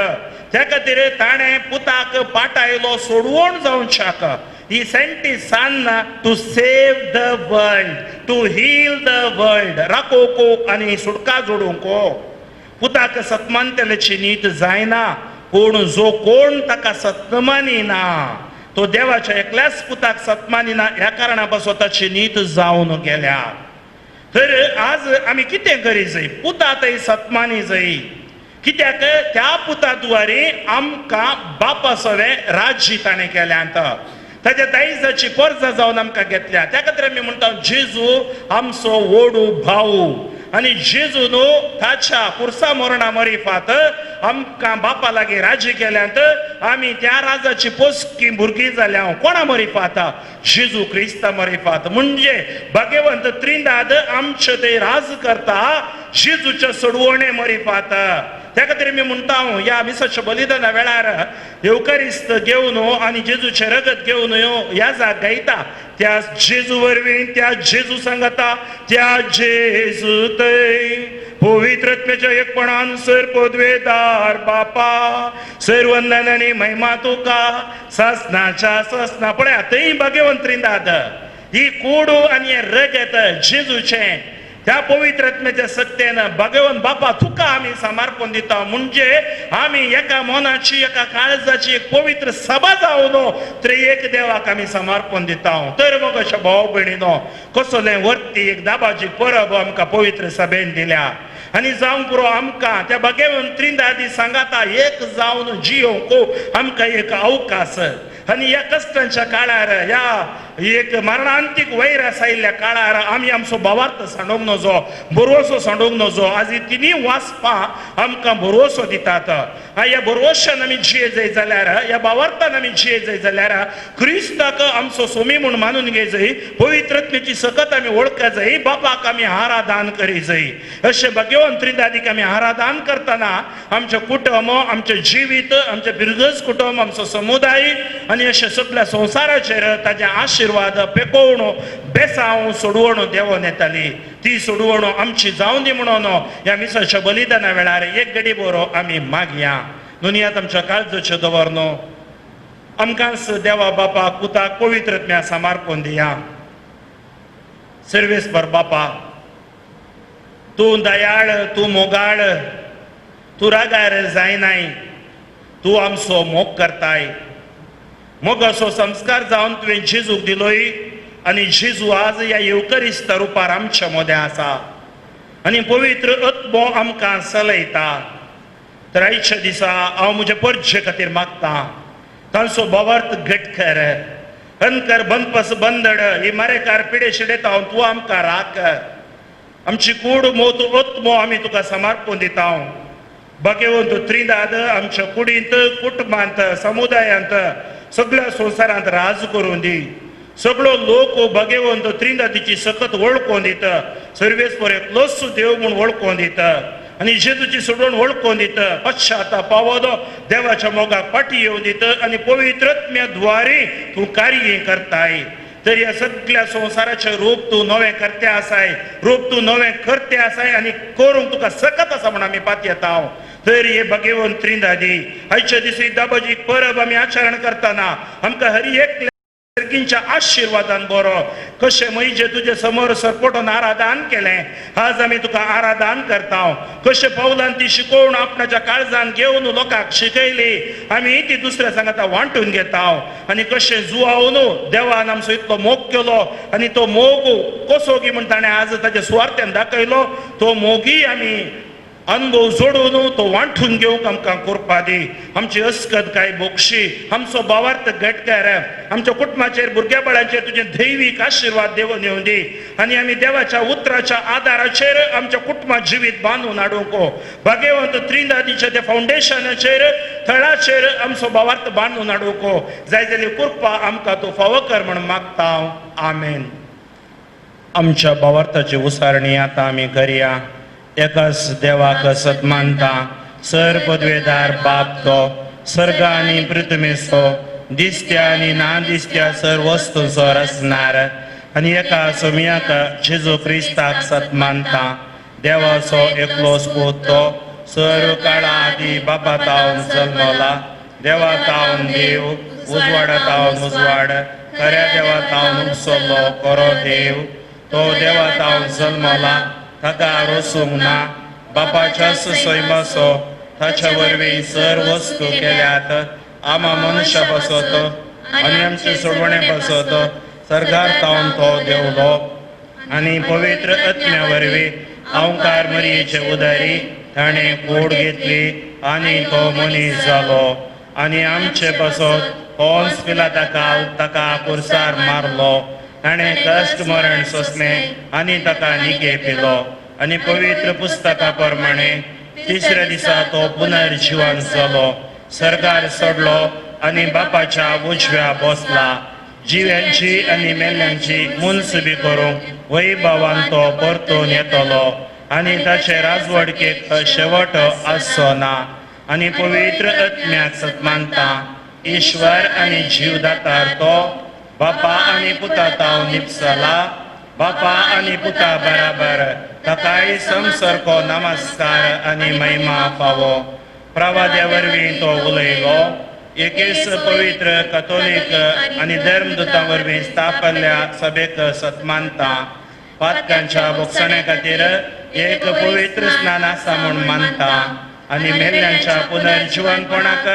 त्या खातीर ताणें पुताक पाटायलो सोडवण जावच्याक. He sent his son to save the world, to heal the world. राखोवंक आनी सुटका जोडूंक. पुताक सत्मानतेल्याची नीत जायना, पूण जो कोण ताका सत्मानिना तो देवाच्या एकल्याच पुताक सत्मानिना, ह्या कारणा पासून ताची नीत जावन गेल्या. तर आज आमी कितें करी जाय? पुता थंय सत्मानी जाय, कित्याक त्या पुता द्वारे आमकां बापा सवें राज्य ताणें केल्यांत, ताच्या दायजाची पर्जा जावन आमकां घेतल्या. त्या खातीर आमी म्हणटा जेजू आमचो व्हडू भाऊ. आनी जेजू न्हू ताच्या पुरसा मरणा मरिफात आमकां बापा लागीं राजी केल्यात. आमी त्या राजाची पोसकी भुरगीं जाल्या. कोणा मरिफात? जेजू क्रिस्ता मरिफात. म्हणजे भगवंत त्रिंदाद आमचे ते राज करता जेजूच्या सोडवणे मरिफात. त्या खातीर मी म्हणटा ह्या मिसाच्या बलिदाना वेळार येवकारिस्त घेवन आनी जेजूचें रगत घेवन ह्या जाग गायता. त्या जेजू वरवीं, त्या जेजू सांगता, त्या जेजू थंय पवित्रत्म्याच्या एकपणान सर पदवेदार बापा सर वंदन आनी महिमा तुका ससनाच्या ससना. पळया थंय भगवंत त्रिंदाद ही कोडू आनी हें रगत जेजूचें त्या पवित्रत्म्याच्या सत्तेन भगवंत बापा तुका आमी समर्पण दिता. म्हणजे आमी एका मनाची एका काळजाची एक पवित्र सभा जावन त्रिएक देवाक आमी समर्पण दिता. तर मग अशें भाव भयणीनो कसलें वर्ती एक दाबाजी परब आमकां पवित्र सभेन दिल्या आनी जावंक पुरो आमकां त्या भगवंत त्रिंदादी सांगाता एक जावन जियोवंक आमकां एक अवकाश. आनी ह्या कश्टांच्या काळार ह्या एक मरणांतीक वैरस आयिल्ल्या काळार आमी आमचो भावार्थ सांडूंक नजो, भरवसो सांडूंक नजो. आज ही तिनूय वाचपां आमकां भरवसो दितात. ह्या भरवशान आमी जिये जाय जाल्यार, ह्या भावार्थान आमी जिये जाय जाल्यार क्रिस्ताक आमचो सोमी म्हूण मानून घे जाय, पवित्रत्मेची सकत आमी वळखा जाय, बापाक आमी आराधन करी जाय. अशें भगवंत त्रिंदादीक आमी आराधन करतना आमचें कुटुंब, आमचें जिवीत, आमचें बिरगज कुटुंब, आमचो समुदाय आनी अशें सगळ्या संवसाराचेर ताजें आशिर्वाद पेकोवन बेसांव सोडवण देवोन येताली. ती सोडवण आमची जावन दी म्हणून ह्या मिसाच्या बलिदाना वेळार एक गडी बरो आमी मागया. दुनियात आमच्या काळजाच्यो दवर न्हू आमकांच देवा बापा पुताक पवित्रत्म्या समर्पण दिया. सर्वेस्पर बापा तूं दयाळ, तूं मोगाळ, तूं रागार जायनाय, तूं आमचो मोग करताय. मोगाचो संस्कार जावन तुवें जेजूक दिलोय आनी जेजू आज ह्या येवकरिस्त रुपार आमच्या मोदें आसा आनी पवित्र आत्मो आमकां चलयता. तर आयच्या दिसा हांव म्हज्या परजे खातीर मागतां तांचो भावार्थ घट कर, अनकर बंदपस बंदड ही मारेकार पिडे शिडेता हांव तूं आमकां राख. आमची कूड मोत आत्मो आमी तुका समर्पण दिता. भगवंत त्रिंदाद आमच्या कुडींत, कुटुंबांत, समुदायांत, सगळ्या संवसारांत राज करून दी. सगळो लोक भगवंत त्रिंदादीची सकत वळखून दिता, सर्वेस्पर एकलोच देव म्हूण वळखून दिता आनी जेजूची सोडून वळखून दिता. पश्चाताप पावो देवाच्या मोगाक फाटी येवन दिता आनी पवित्रत्म्या द्वारे तूं कार्य करताय. तर ह्या सगळ्या संवसाराचें रूप तूं नवें करते आसाय, रूप तूं नवें करते आसाय आनी करूंक तुका सकत आसा म्हूण आमी पातयेता. हांव तर हे भगवंत त्रिंदादी आयच्या दिसा दाबाजी परब आमी आचरण करतना आमकां हरी एक सर्गींच्या आशिर्वादान बरो कशें म्हजे तुजे समोर सरपटून आराधन केलें आज आमी तुका आराधन करता. कशें पावलान ती शिकोवन आपणाच्या काळजान घेवन लोकांक शिकयली आमी ती दुसऱ्या सांगाता वांटून घेता. आनी कशें जुवावन देवान आमचो इतलो मोग केलो आनी तो मोग कसो की म्हण ताणें आज ताच्या सुवार्थ्यान दाखयलो तो मोगी आमी अनुभव जोडून तो वांटून घेवंक आमकां कृपा दी. आमची अस्कत काय बोक्षी, आमचो भावार्थ घट कर, आमच्या कुटुंबाचेर भुरग्या बाळांचेर तुजें दैवीक आशिर्वाद देवून येवन दी आनी आमी देवाच्या उतराच्या आदाराचेर आमच्या कुटुंबा जिवीत बांदून हाडूंक भगवंत त्रिंदादीच्या त्या फावंडेशनाचेर थळाचेर आमचो भावार्थ बांदून हाडूंक जाय जाल्यार कृपा आमकां तूं फावो कर म्हूण मागता. आमेन. आमच्या भावार्थाची उसारणी आतां आमी करया. एकाच देवाक सत मानता, सर पदवेदार बाप तो सर्ग आनी पृथ्वीचो दिसत्या आनी ना दिसत्या सर वस्तूंचो रचणार आनी एका सोमयाक जेजू क्रिस्ताक सत मानता, देवाचो एकलोच पूत तो सर्व काळा आदी बापा तावन जल्मला, देवा तावन देव, उजवाडा तावन उजवाड, खऱ्या देवा तावन उपसल्लो खरो देव, तो देवा तावन जल्मला, ताका रोसूंक ना, बापाच्या सैमाचो ताच्या वरवीं सर वस्तू केल्यात, आमा मनुष्या पासत आनी आमचे सोडवणे पासत सर्गार तावन तो देवलो आनी पवित्र आत्म्या वरवीं अवकार मरयेचे उदारी ताणें कूड घेतली आनी तो मनीस जालो आनी आमचे पासत पोन्स पिलाता ताका पुरसार मारलो, ताणें कश्ट मरण सोंसलें आनी ताका निके पिलो, आनी पवित्र पुस्तका प्रमाणे तिसऱ्या दिसा तो पुनर्जिवन जालो, सर्गार सोडलो आनी बापाच्या उजव्या बसला। जिव्यांची आनी मेल्ल्यांची मुनसुबी करूंक वैभवान तो परतून येतलो आनी ताचे राजवडकेक शेवट आसचो ना। आनी पवित्र आत्म्याक सत्मानता, ईश्वर आनी जीवदातार तो बापा आनी पुता ताव निपसला, बापा आनी पुता बराबर ताकाय समसारको नमस्कार आनी महिमा फावो। प्रवाद्या वरवीं तो उलयलो, एकेच पवित्र कथोलीक आनी धर्मदूतां वरवीं स्थापल्ल्या सभेक सत्मानता, पातकांच्या भोगसण्या खातीर एक पवित्र स्नान आसा म्हूण मानता आनी मेल्ल्यांच्या पुनर्जिवनपणाक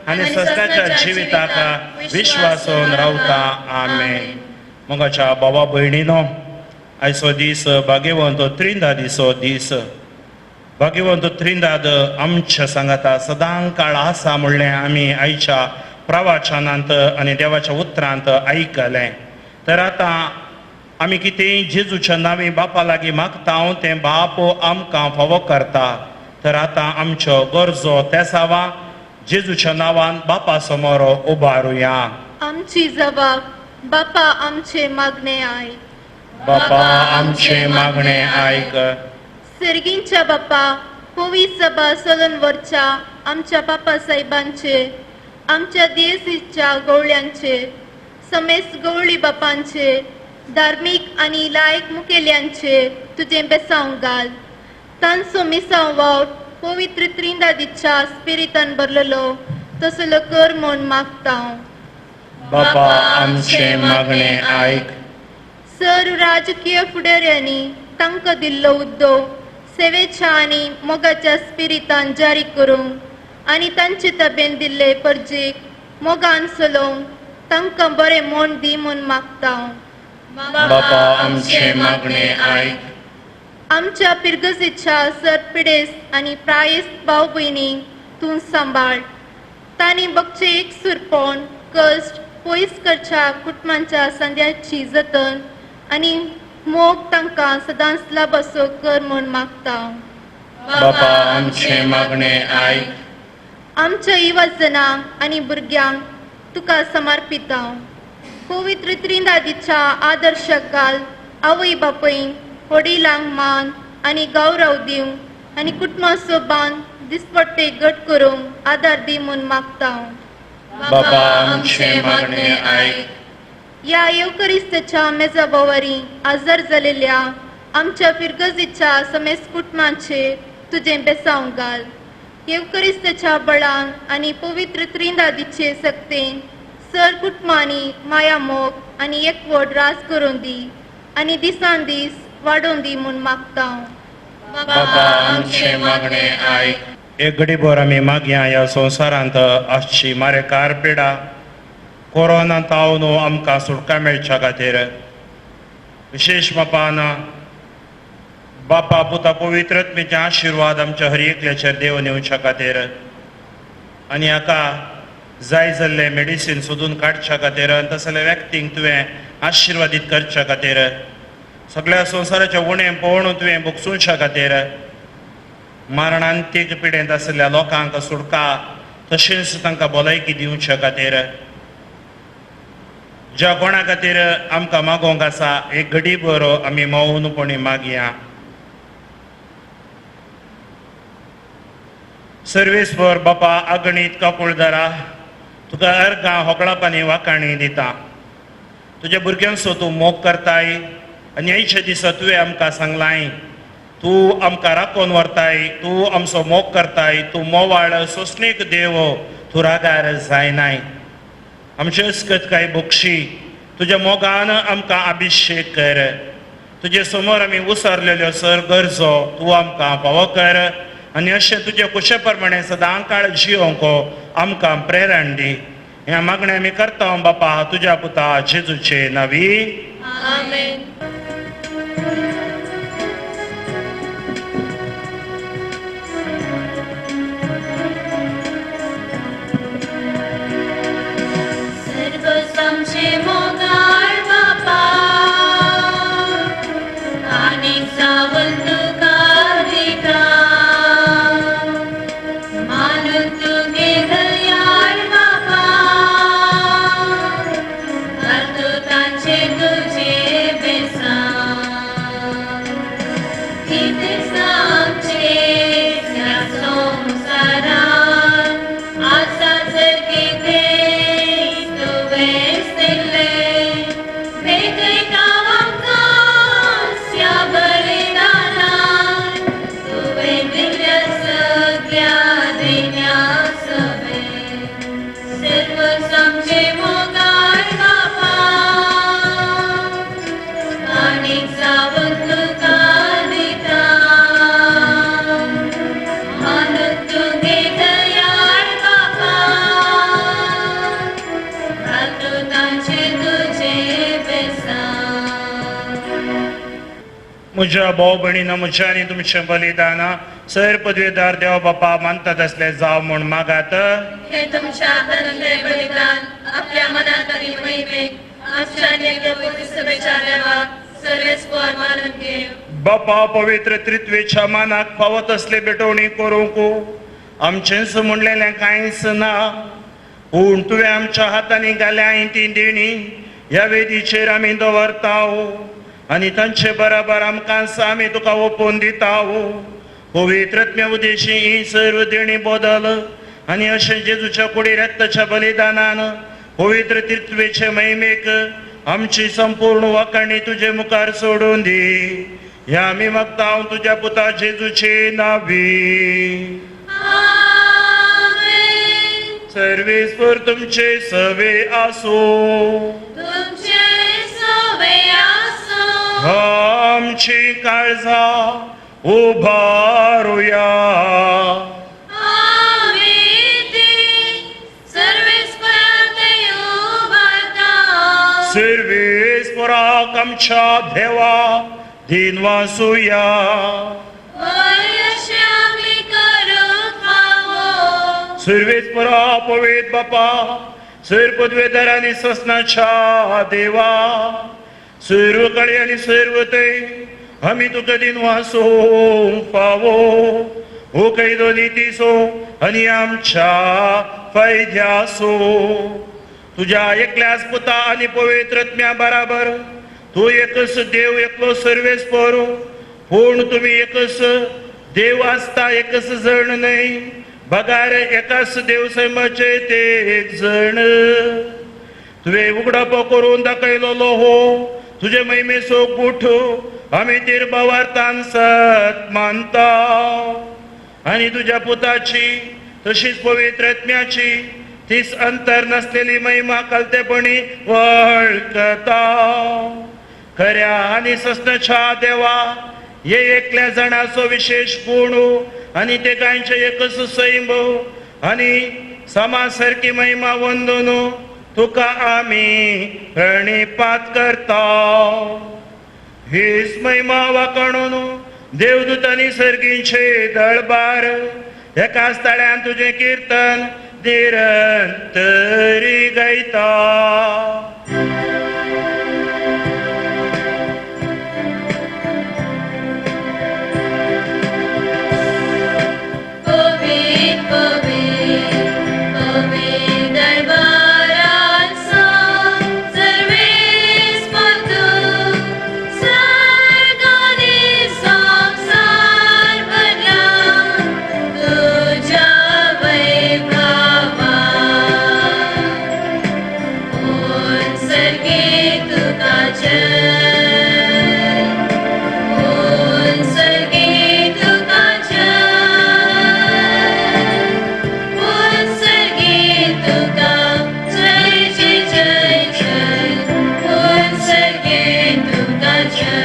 आनी सस्त्याच्या जिविताक विश्वासून रावता। आमेन। मोगाच्या बाबा भयणीनो, आयचो दीस भाग्यवंत त्रिंदादीचो दीस। भाग्यवंत त्रिंदाद आमच्या सांगाता सदां काळ आसा म्हणलें आमी आयच्या प्रवाचनांत आनी देवाच्या उतरांत आयकलें। तर आतां आमी कितें जेजूच्या नांवी बापा लागीं मागता तें बाप आमकां फावो करता। तर आतां आमच्यो गरजो तेसावा जेजूच्या नांवान बापा समोर उबारुया। आमची जबाब बापा आमचे मागणे आयक, बापा आमचे मागणे आयक। सर्गींच्या बापा, पवित्र सभा चलून वरच्या आमच्या बापा साहेबांचे, आमच्या देसीच्या गवळ्यांचे, समेस्त गवळी बापांचे, धार्मीक आनी लायक मुखेल्यांचे तुजें बेसांव घाल। तांचो मिसांव वावट पवित्र त्रिंदादीच्या स्पिरितान भरलेलो तसलो कर म्हूण मागता। बापा आमचे मागणे आयक। सर राजकीय फुडाऱ्यांनी तांकां दिल्लो उद्दोग सेवेच्या आनी मोगाच्या स्पिरितान जारी करूंक आनी तांचे तबेन दिल्ले परजेक मोगान चलोवंक तांकां बरें म्हूण दी म्हूण मागता। बापा आमचे मागणे आयक। आमच्या पिरगजेच्या सर पिडेस्त आनी प्रायेस्त भाव भयणींक तूं सांबाळ। तांणी बगचे एक सुरपण कश्ट पयस करच्या कुटुंबाच्या संद्याची जतन आनी मोग तांकां सदांच लाबसो कर म्हूण मागता। बापा आमचे मागणे आयक। आमच्या युवजनांक आनी भुरग्यांक तुका समर्पिता। पवित्र त्रिंदादीच्या आदर्शाक घाल आवय बापयन वडिलांक मान आनी गौरव दिवंक आनी कुटुंबाचो बांद दिसपट्टे घट करूंक आदार दी म्हूण मागता। बापा आमचे मागणे आयक। ह्या येवकरिस्ताच्या मेजा भोंवरी आजार जालेल्या आमच्या फिरगजीच्या समेस्त कुटुंबाचेर तुजें बेसांव घाल। येवकरिस्ताच्या बळान आनी पवित्र त्रिंदादीचे सक्तेन सर कुटुंबांनी माया मोग आनी एकवट राज करून दी आनी दिसान दीस वाडोवन दी म्हूण मागता। बापा आमचे मागणे आयक। एक घडीभर आमी मागया ह्या संवसारांत आसची मारेकार पिडा कोरोना तावन आमकां सुटका मेळच्या खातीर विशेश बापान बापा पुता पवित्र आत्म्याचे आशिर्वाद आमच्या हर एकल्याचेर देव नेवच्या खातीर आनी हाका जाय जाल्लें मेडिसीन सोदून काडच्या खातीर आनी तसल्या व्यक्तींक तुवें आशिर्वादीत करच्या खातीर सगळ्या संवसाराच्या उणें पळोवन तुवें भोगसुच्या खातीर मरणांतीक पिडेंत आशिल्ल्या लोकांक सुटका तशेंच तांकां भलायकी दिवच्या खातीर ज्या कोणा खातीर आमकां मागोवंक आसा एक घडी बरो आमी मौनपणी मागया। सर्वेस्पर बापा अगणीत काकुळदारा तुका अर्गां होकळापानी वाकाणी दिता। तुज्या भुरग्यांचो तूं मोग करताय आनी आयच्या दिसा तुवें आमकां सांगलाय तूं आमकां राखून व्हरताय, तूं आमचो मोग करताय, तूं मोवाळ सोंसणीक देव, तूं रागार जायनाय। आमचे अस्कत काय बक्षी तुज्या मोगान आमकां अभिशेक कर। तुजे समोर आमी उसरलेल्यो सर गरजो तूं आमकां फावो कर आनी अशें तुजे कुशे प्रमाणे सदां काळ जियोंक आमकां प्रेरण दी। ह्या मागणें आमी करता बापा तुज्या पुता जेजूचे नांवी। आमेन। मोगाळ बापा आनी जावन तुका म्हज्या भाव भयणीनो, म्हज्या आनी तुमचें बलिदान सैर पदवेदार देव बापा मानतात असलें जावं म्हूण मागात. हे तुमच्या हातांतले बलिदान आपल्या मनात आनी महिमेक आमच्या आनी पवित्र सभेच्या देवाक सर्वेस्पर मानून घेव. बापा, पवित्र त्रित्वेच्या मानाक फावत असले भेटवणी करूंक आमचेंच म्हणलेलें कांयच ना, पूण तुवें आमच्या हातांनी घाल्या ती देणी ह्या वेदीचेर आमी दवरताव आनी तांचे बराबर आमकां आमी तुका ओपून दिताव. पवित्रत्म्या उदेशी ही सर्व देणी बदल आनी अशें जेजूच्या कुडी रक्ताच्या बलिदानान पवित्र त्रित्वेचे महिमेक आमची संपूर्ण वाखाणी तुजे मुखार सोडून दी. ह्या आमी मागता हांव तुज्या पुता जेजूचे नावी. आमेन. सर्वेस्पर तुमचे सवे आसूं. तुमचे सवे आसूं. आमची काळजा उभारुया. आमी ती सर्वेस्पराक उबारता. सर्वेस्पराक आमच्या देवा दिनवासुया. अशें आमी करूंक फावो. सर्वेस्परा पवित्र बापा, सैर पदवेदार आनी ससनाच्या देवा, सर्व कळे आनी सर्व ते आमी तुका दिनवासूंक फावो. हो कैदो नितीसो आनी आमच्या फायद्यासो. तुज्या एकल्याच पुता आनी पवित्रत्म्या बराबर तूं एकच देव, एकलो सर्वेस्पर, पूण तुमी एकच देव आसता, एकच जण न्हय, बगार एकाच देव सैमाचे ते एक जण. तुवें उगडापो करून दाखयलोलो हो तुजे महिमेचो गुठ आमी तिरबावार्तान सत मानता आनी तुज्या पुताची तशीच पवित्र आत्म्याची तीच अंतर नसलेली महिमा कलतेपणी वळखता. खऱ्या आनी सस्नच्या देवा, हे एकल्या जाणाचो विशेश गुण आनी ते कांयचे एकच सैम आनी समा सारकी महिमा वंदून तुका आमी प्रणिपात करता. हीच महिमा वाखाणून देवदूतांनी सर्गींचे दळबार एकाच ताळ्यान तुजें किर्तन निरंतरी गायता. पवित्र पवित्र पवित्र दरबाराचो सर्वेस्पर तूं, सर्ग आनी संवसार भरला तुज्या वैभवान. कोण सर्गी तुका जय, कोण सर्गी तुका जय, कोण सर्गी तुका जय जय जय जय, कोण सर्गी तुका जय.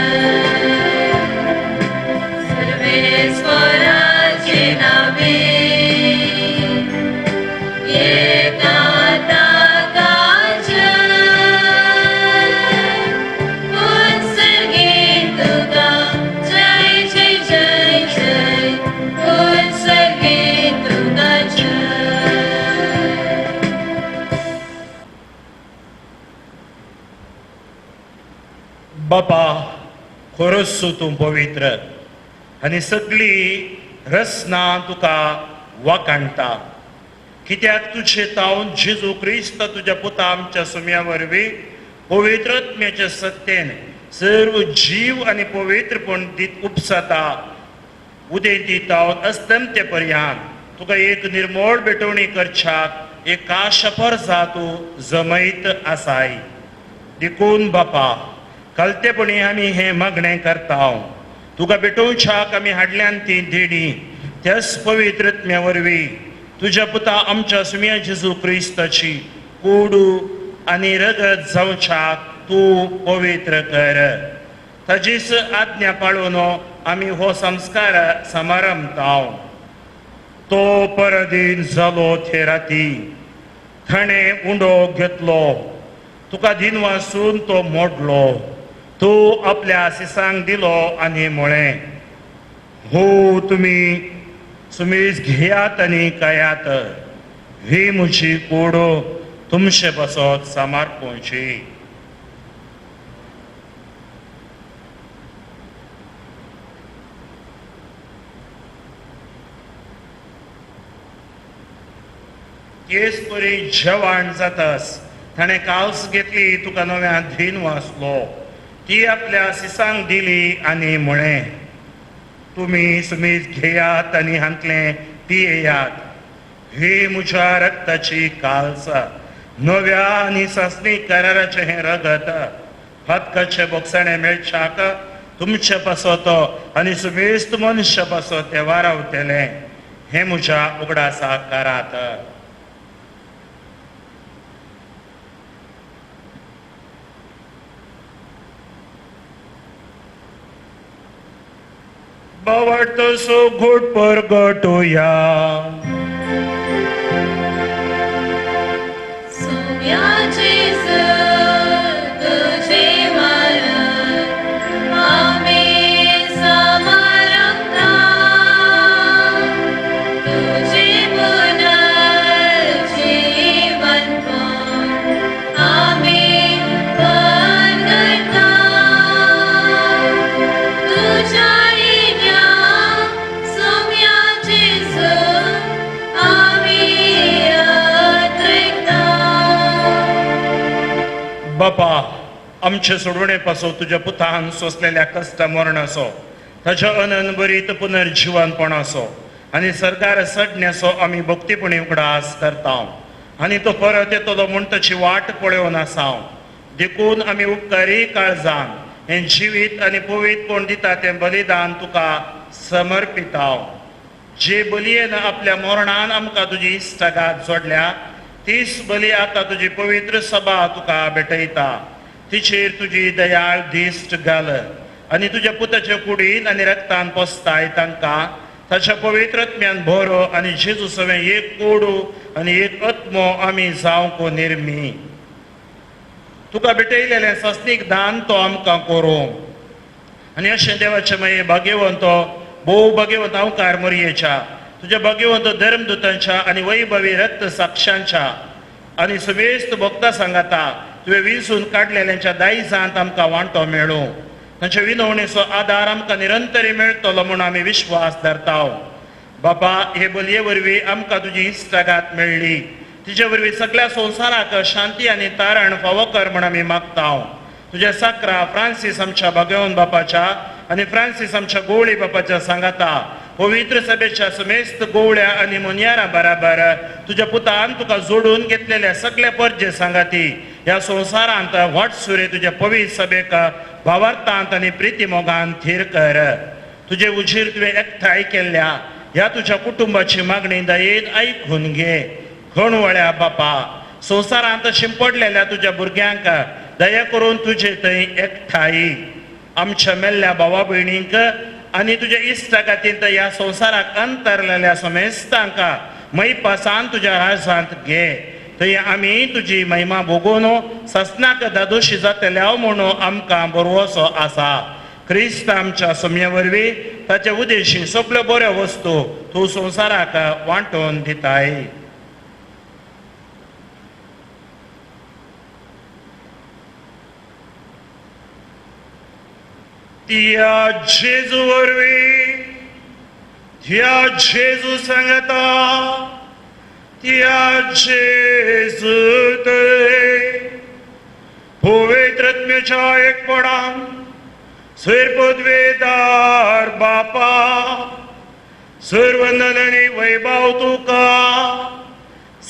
सर्वेस्पराचे नावे येता ताका जय, कोण सर्गी तुका जय जय जय जय, कोण सर्गी तुका जय. बापा, खरोच तूं पवित्र आनी सगळी रसना तुका वाखाणटा, कित्याक तुजे तावन जेजू क्रिस्त तुज्या पुता आमच्या सुम्या वरवीं पवित्र आत्म्याच्या सत्तेन सर्व जीव आनी पवित्रपण दीत उपसता. उदेंती तावन अस्तमते पर्यंत तुका एक निर्मोळ भेटवणी करच्याक एक काशपर जातू जमयत आसाय. देखून बापा, कलतेपणी आमी हें मागणें करता, तुका भेटोवच्याक आमी हाडल्यान ती देणी त्याच पवित्र आत्म्या वरवीं तुज्या पुता आमच्या सुम्या जेजू क्रिस्ताची कोडू आनी रगत जावच्याक तूं पवित्र कर. ताजीच आज्ञा पाळून आमी हो संस्कार समारंभता. तो परदीन जालो ते राती ताणें उंडो घेतलो, तुका दिनवासून तो मोडलो तो आपल्या सिसांक दिलो आनी म्हळें, हो तुमी सुमीस घेयात आनी खायात, ही म्हजी कूड तुमचे पासत समर्पणची. तेच परी जेवण जातास ताणें कावस घेतली, तुका नव्या धीन वाचलो, ती आपल्या सिसांक दिली आनी म्हळें, तुमी सुमीस घेयात आनी हांतलें पियेयात, ही म्हज्या रक्ताची कालसा, नव्या आनी सासणी कराराचें हें रगत, हतकाचे बोगसाणें मेळच्याक तुमचे पासत आनी सुमेस्त मनशा पासत तें वारावतलें, हें म्हज्या उगडासा करात. बावडतो घोट परगटोया. बापा, आमचे सोडवणे पासून तुज्या पुतान सोंसलेल्या कश्ट मरणाचो, ताच्या अनंत पुनर्जिवनपणाचो आनी सरकार सडण्याचो आमी भक्तीपणी उगडास करता आनी तो परत येतलो म्हूण ताची वाट पळोवन आसा. देखून आमी उपकारी काळजान हें जिवीत आनी पवित्रपण दिता तें बलिदान तुका समर्पिता. जे बलयेन आपल्या मरणान आमकां तुजी इश्टागात जोडल्या तीच बली आतां तुजी पवित्र सभा तुका भेटयता. तिचेर तुजी दयाळ दिश्ट घाल आनी तुज्या पुताच्या कुडीन आनी रक्तान पोसताय तांकां ताच्या पवित्र आत्म्यान भरो आनी जेजू सवें एक कोडू आनी एक आत्मो आमी जावंक निर्मी. तुका भेटयलेलें सस्नीक दान तो आमकां करूं आनी अशें देवाचें मागीर भाग्यवंत भोव भाग्यवंत अंवकार मोरयेच्या तुज्या भाग्यवंत धर्मदूतांच्या आनी वैभवी रक्त साक्षांच्या आनी सुबेस्त भक्ता सांगाता तुवें विसून काडलेल्यांच्या दायजांत आमकां वांटो मेळूं. तांच्या विनवणेचो आदार आमकां निरंतरी मेळटलो म्हूण आमी विश्वास धरता. बाबा, हे बलये वरवीं आमकां तुजी इश्टागात मेळ्ळी, तिचे वरवीं सगळ्या संवसाराक शांती आनी तारण फावो कर म्हूण आमी मागता. तुज्या साकरा फ्रांसीस आमच्या भाग्यवंत बापाच्या आनी फ्रांसीस आमच्या गोवळी बापाच्या सांगाता पवित्र सभेच्या समेस्त गोवळ्या आनी मोनयारा बराबर तुज्या पुतान तुका जोडून घेतलेल्या सगळ्या परजे सांगाती ह्या संवसारांत वाटसुरे तुज्या पवित्र सभेक भावार्थांत आनी प्रिती मोगान थीर कर. तुजे उजीर तुवें एकठांय केल्ल्या ह्या तुज्या कुटुंबाची मागणी दयेन आयकून घे. खणवळ्या बापा, संवसारांत शिंपडलेल्या तुज्या भुरग्यांक दया करून तुजे थंय एकठांय आमच्या मेल्ल्या भावा भयणींक आनी तुज्या इश्टा खातीर ह्या संवसाराक अंतरलेल्या समेस्तांक मैपासान तुज्या राजांत घे. थंय आमी तुजी महिमा भोगून ससनाक दादोशी जातल्या म्हणून आमकां बरवसो आसा. क्रिस्त आमच्या सोम्या वरवीं ताचे उदेशी सगल्यो बऱ्यो वस्तू तूं संवसाराक वांटून दिताय. त्या जेजू वरवीं, त्या जेजू सांगता, त्या जेजू पवित्र आत्म्याच्या एकपणान सैर पदवेदार बापा, सर्वंदन आनी वैभव तुका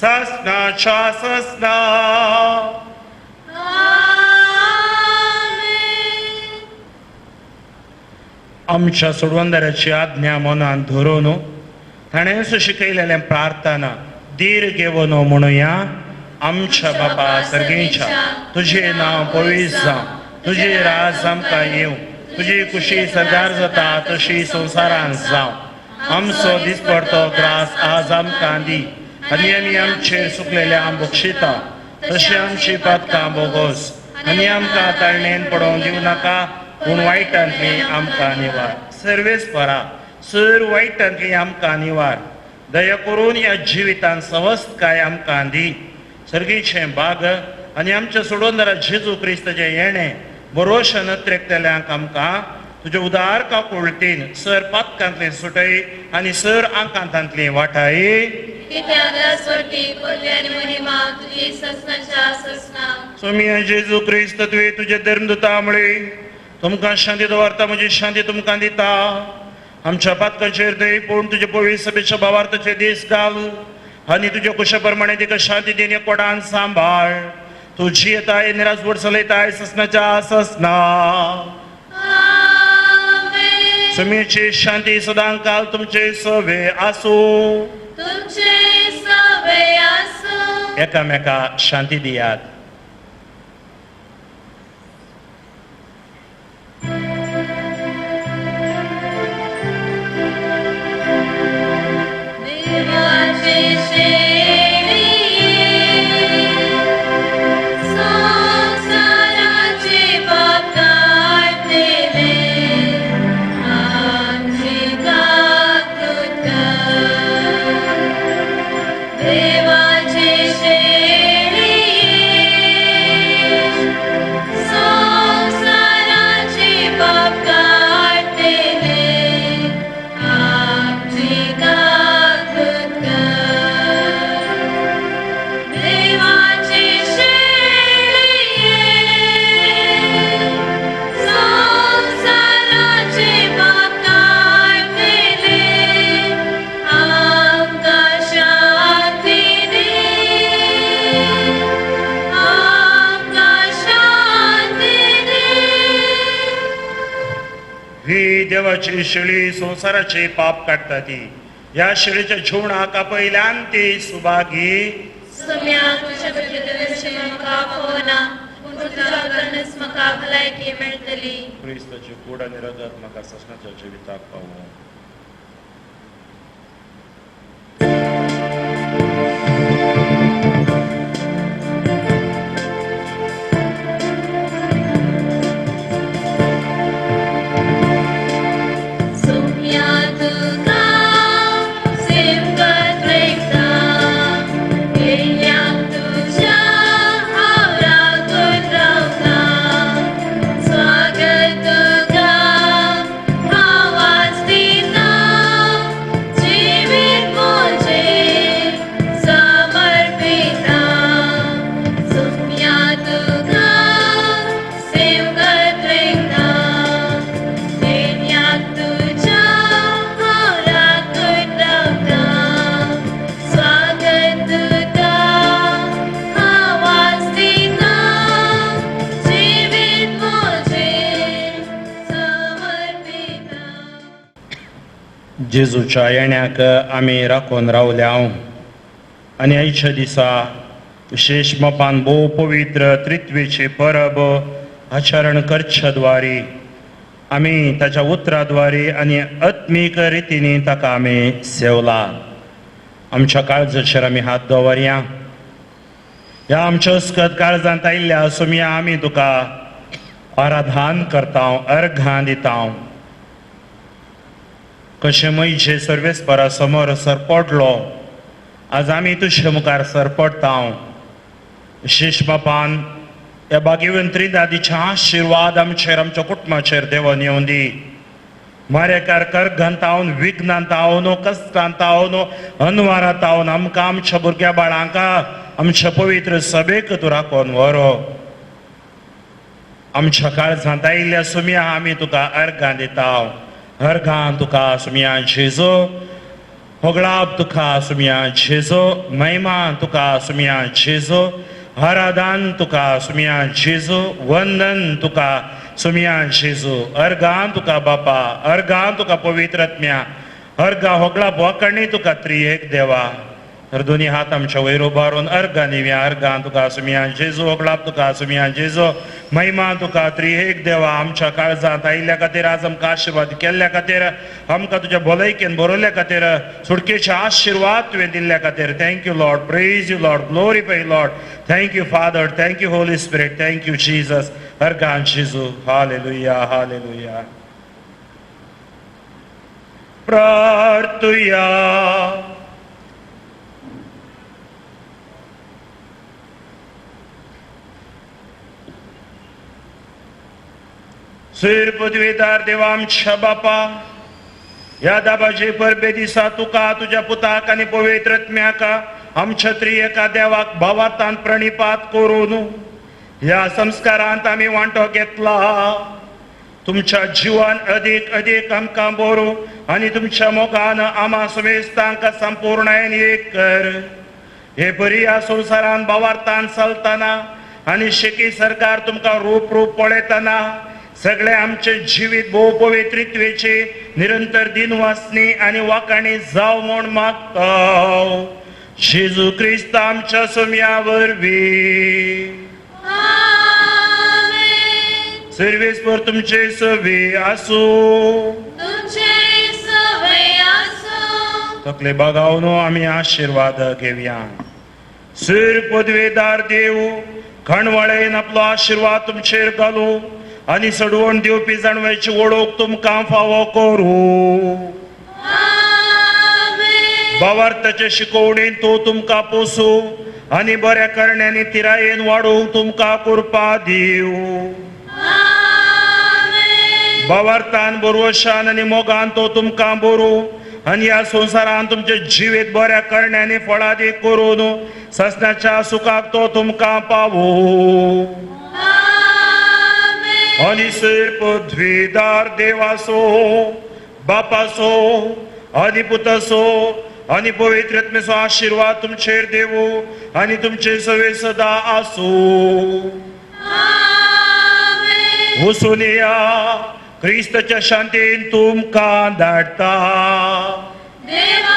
सासनाच्या सासना. आमच्या सोडवंदराची आज्ञा मनान धरून ताणेंच शिकयलेलें प्रार्थना धीर घेवन म्हणुया. आमच्या बापा सर्गेच्या, तुजें नांव पवित्र जावं, तुजें राज आमकां येवं, तुजी खुशी सरदार जाता तशी संवसारांत जावं. आमचो दिसपडतो ग्रास आज आमकां दी आनी आमी आमचेर चुकलेल्या बक्षिता तशें आमची पातकां बोगोस आनी आमकां ताळणेन पडोवन दिवं नाका, पूण वायटांतली आमकां निवार. सर्वेस्परा सर वायटांतली आमकां निवार. दया करून ह्या जिवितान सवस्तकाय आमकां दी. सर्गीचें बाग आनी आमच्या सोडोवणारा जेजू क्रिस्ताचें येणें बरोश नत्रेकतल्यांक आमकां तुज्या उदार काकुळटीन सर पातकांतली सुटय आनी सर आंकांतांतली वाटाय. सोमिया जेजू क्रिस्त तुवें तुज्या धर्मदूता मुळे तुमकां शांती दवरता, म्हजी शांती तुमकां दिता. आमच्या पातकांचेर न्हय पूण तुज्या पवित्र सभेच्या भावार्थाचे दीस घाल आनी तुज्या कुशा प्रमाणे तिका शांती दिवन कोडान सांबाळ. तूं जियेताय निराजवड चलयताय ससनाच्या ससना. सुमीची शांती सदां काल तुमचे सवे आसूं. एकामेका शांती दियात. देवाची शेळी संवसाराचे पाप काडटा ती ह्या शेळीच्या जेवणाक आपयल्यान ती सुभागी. क्रिस्ताची कूड आनी रगत म्हाका ससनाच्या जिविताक पावूं. जेजूच्या येण्याक आमी राखून रावल्या आनी आयच्या दिसा विशेश मपान भोव पवित्र त्रित्वेची परब आचरण करच्या द्वारी आमी ताच्या उतराद्वारे आनी आत्मीक रितीनी ताका आमी सेवला. आमच्या काळजाचेर आमी हात दवरया. ह्या आमच्या अस्कत काळजांत आयिल्ल्या सोमया आमी तुका आराधन करता, अर्घां दिता. कशें म्हजे सर्वेस्परा समोर सरपडलो आज आमी तुजे मुखार सरपडटा. विशेश बापान ह्या भाग्यवंत त्रिदादीच्या आशिर्वाद आमचेर आमच्या कुटुंबाचेर देवान येवन दी. मारेकार करघांतावन विघ्नांतावन कश्टांतावन अनवारातावन आमकां आमच्या भुरग्या बाळांक आमच्या पवित्र सभेक तूं राखून व्हरो. आमच्या काळजांत आयिल्ल्या सुमया आमी तुका अर्घां दिता. अर्घां तुका सुमया जेजो, होगळाप तुका सुमया जेजो, महिमा तुका सुमया जेजो, आराधन तुका सुमया जेजो, वंदन तुका सुमया जेजो, अर्घां तुका बापा, अर्घां तुका पवित्र आत्म्या, अर्घां होगळाप वाकणी तुका त्रिएक देवा. तर दोन्ही हात आमच्या वयर उबारून अर्गां दिवया. अर्गां तुका सुमया जेजू, ओगळाप तुका सुमया जेजू, महिमा तुका त्रिएक देवा. आमच्या काळजांत आयिल्ल्या खातीर, आज आमकां आशिर्वाद केल्ल्या खातीर, आमकां तुज्या भलायकेन बरयल्ल्या खातीर, सुटकेचे आशिर्वाद तुवें दिल्ल्या खातीर thank you Lord, praise you Lord, glorify Lord. Thank you Father, thank you Holy Spirit, thank you Jesus. अर्गां जेजू, हालेलुया हालेलुया. प्रार्थुया. सुर पदवीदार देवा आमच्या बापा, ह्या दाबाजे परबे दिसा तुका, तुज्या पुताक आनी पवित्र आत्म्याक आमच्या त्रिएका देवाक भावार्थान प्रणिपात करून ह्या संस्कारांत आमी वांटो घेतला. तुमच्या जिवान अदीक अदीक आमकां बरो आनी तुमच्या मोगान आमा समेस्तांक संपूर्णायेन एक कर. हे परी ह्या संवसारान भावार्थान चलतना आनी शेकी सरकार तुमकां रूप रूप पळयतना सगळे आमचे जिवीत भोव पवित्रित्वेचे निरंतर दिनवासनी आनी वाकाणी जाव म्हूण मागता जेजू क्रिस्त आमच्या सोम्या वरवीं. आमेन. सर्वेस्पर तुमचे सवे आसूं. तुमचे सवे आसूं. तकले बागावन आमी आशिर्वाद घेवया. सूर पदवेदार देव खणवाळेन आपलो आशिर्वाद तुमचेर घालू आनी सडवण दिवपी जाणवायची वळख तुमकां फावो करूं. आमेन. भावार्थाचे शिकवणेन तो तुमकां पोसूं आनी बऱ्या करण्यांनी तिरायेन वाडोवंक तुमकां कृपा दिवं. आमेन. भावार्थान बरवशान आनी मोगान तो तुमकां बरोवं आनी ह्या संवसारान तुमचें जिवीत बऱ्या करण्यांनी फळादीक करून ससनाच्या सुखाक तो तुमकां पावूं. आमेन. आनी सर पृथ्वीदार देवासो, बापासो आनी पुतासो आनी पवित्र आत्म्याचो आशिर्वाद तुमचेर देवू आनी तुमचे सवे सदा आसूं. आमेन. वचून या, क्रिस्ताच्या शांतीन तुमकां धाडटा. देवाक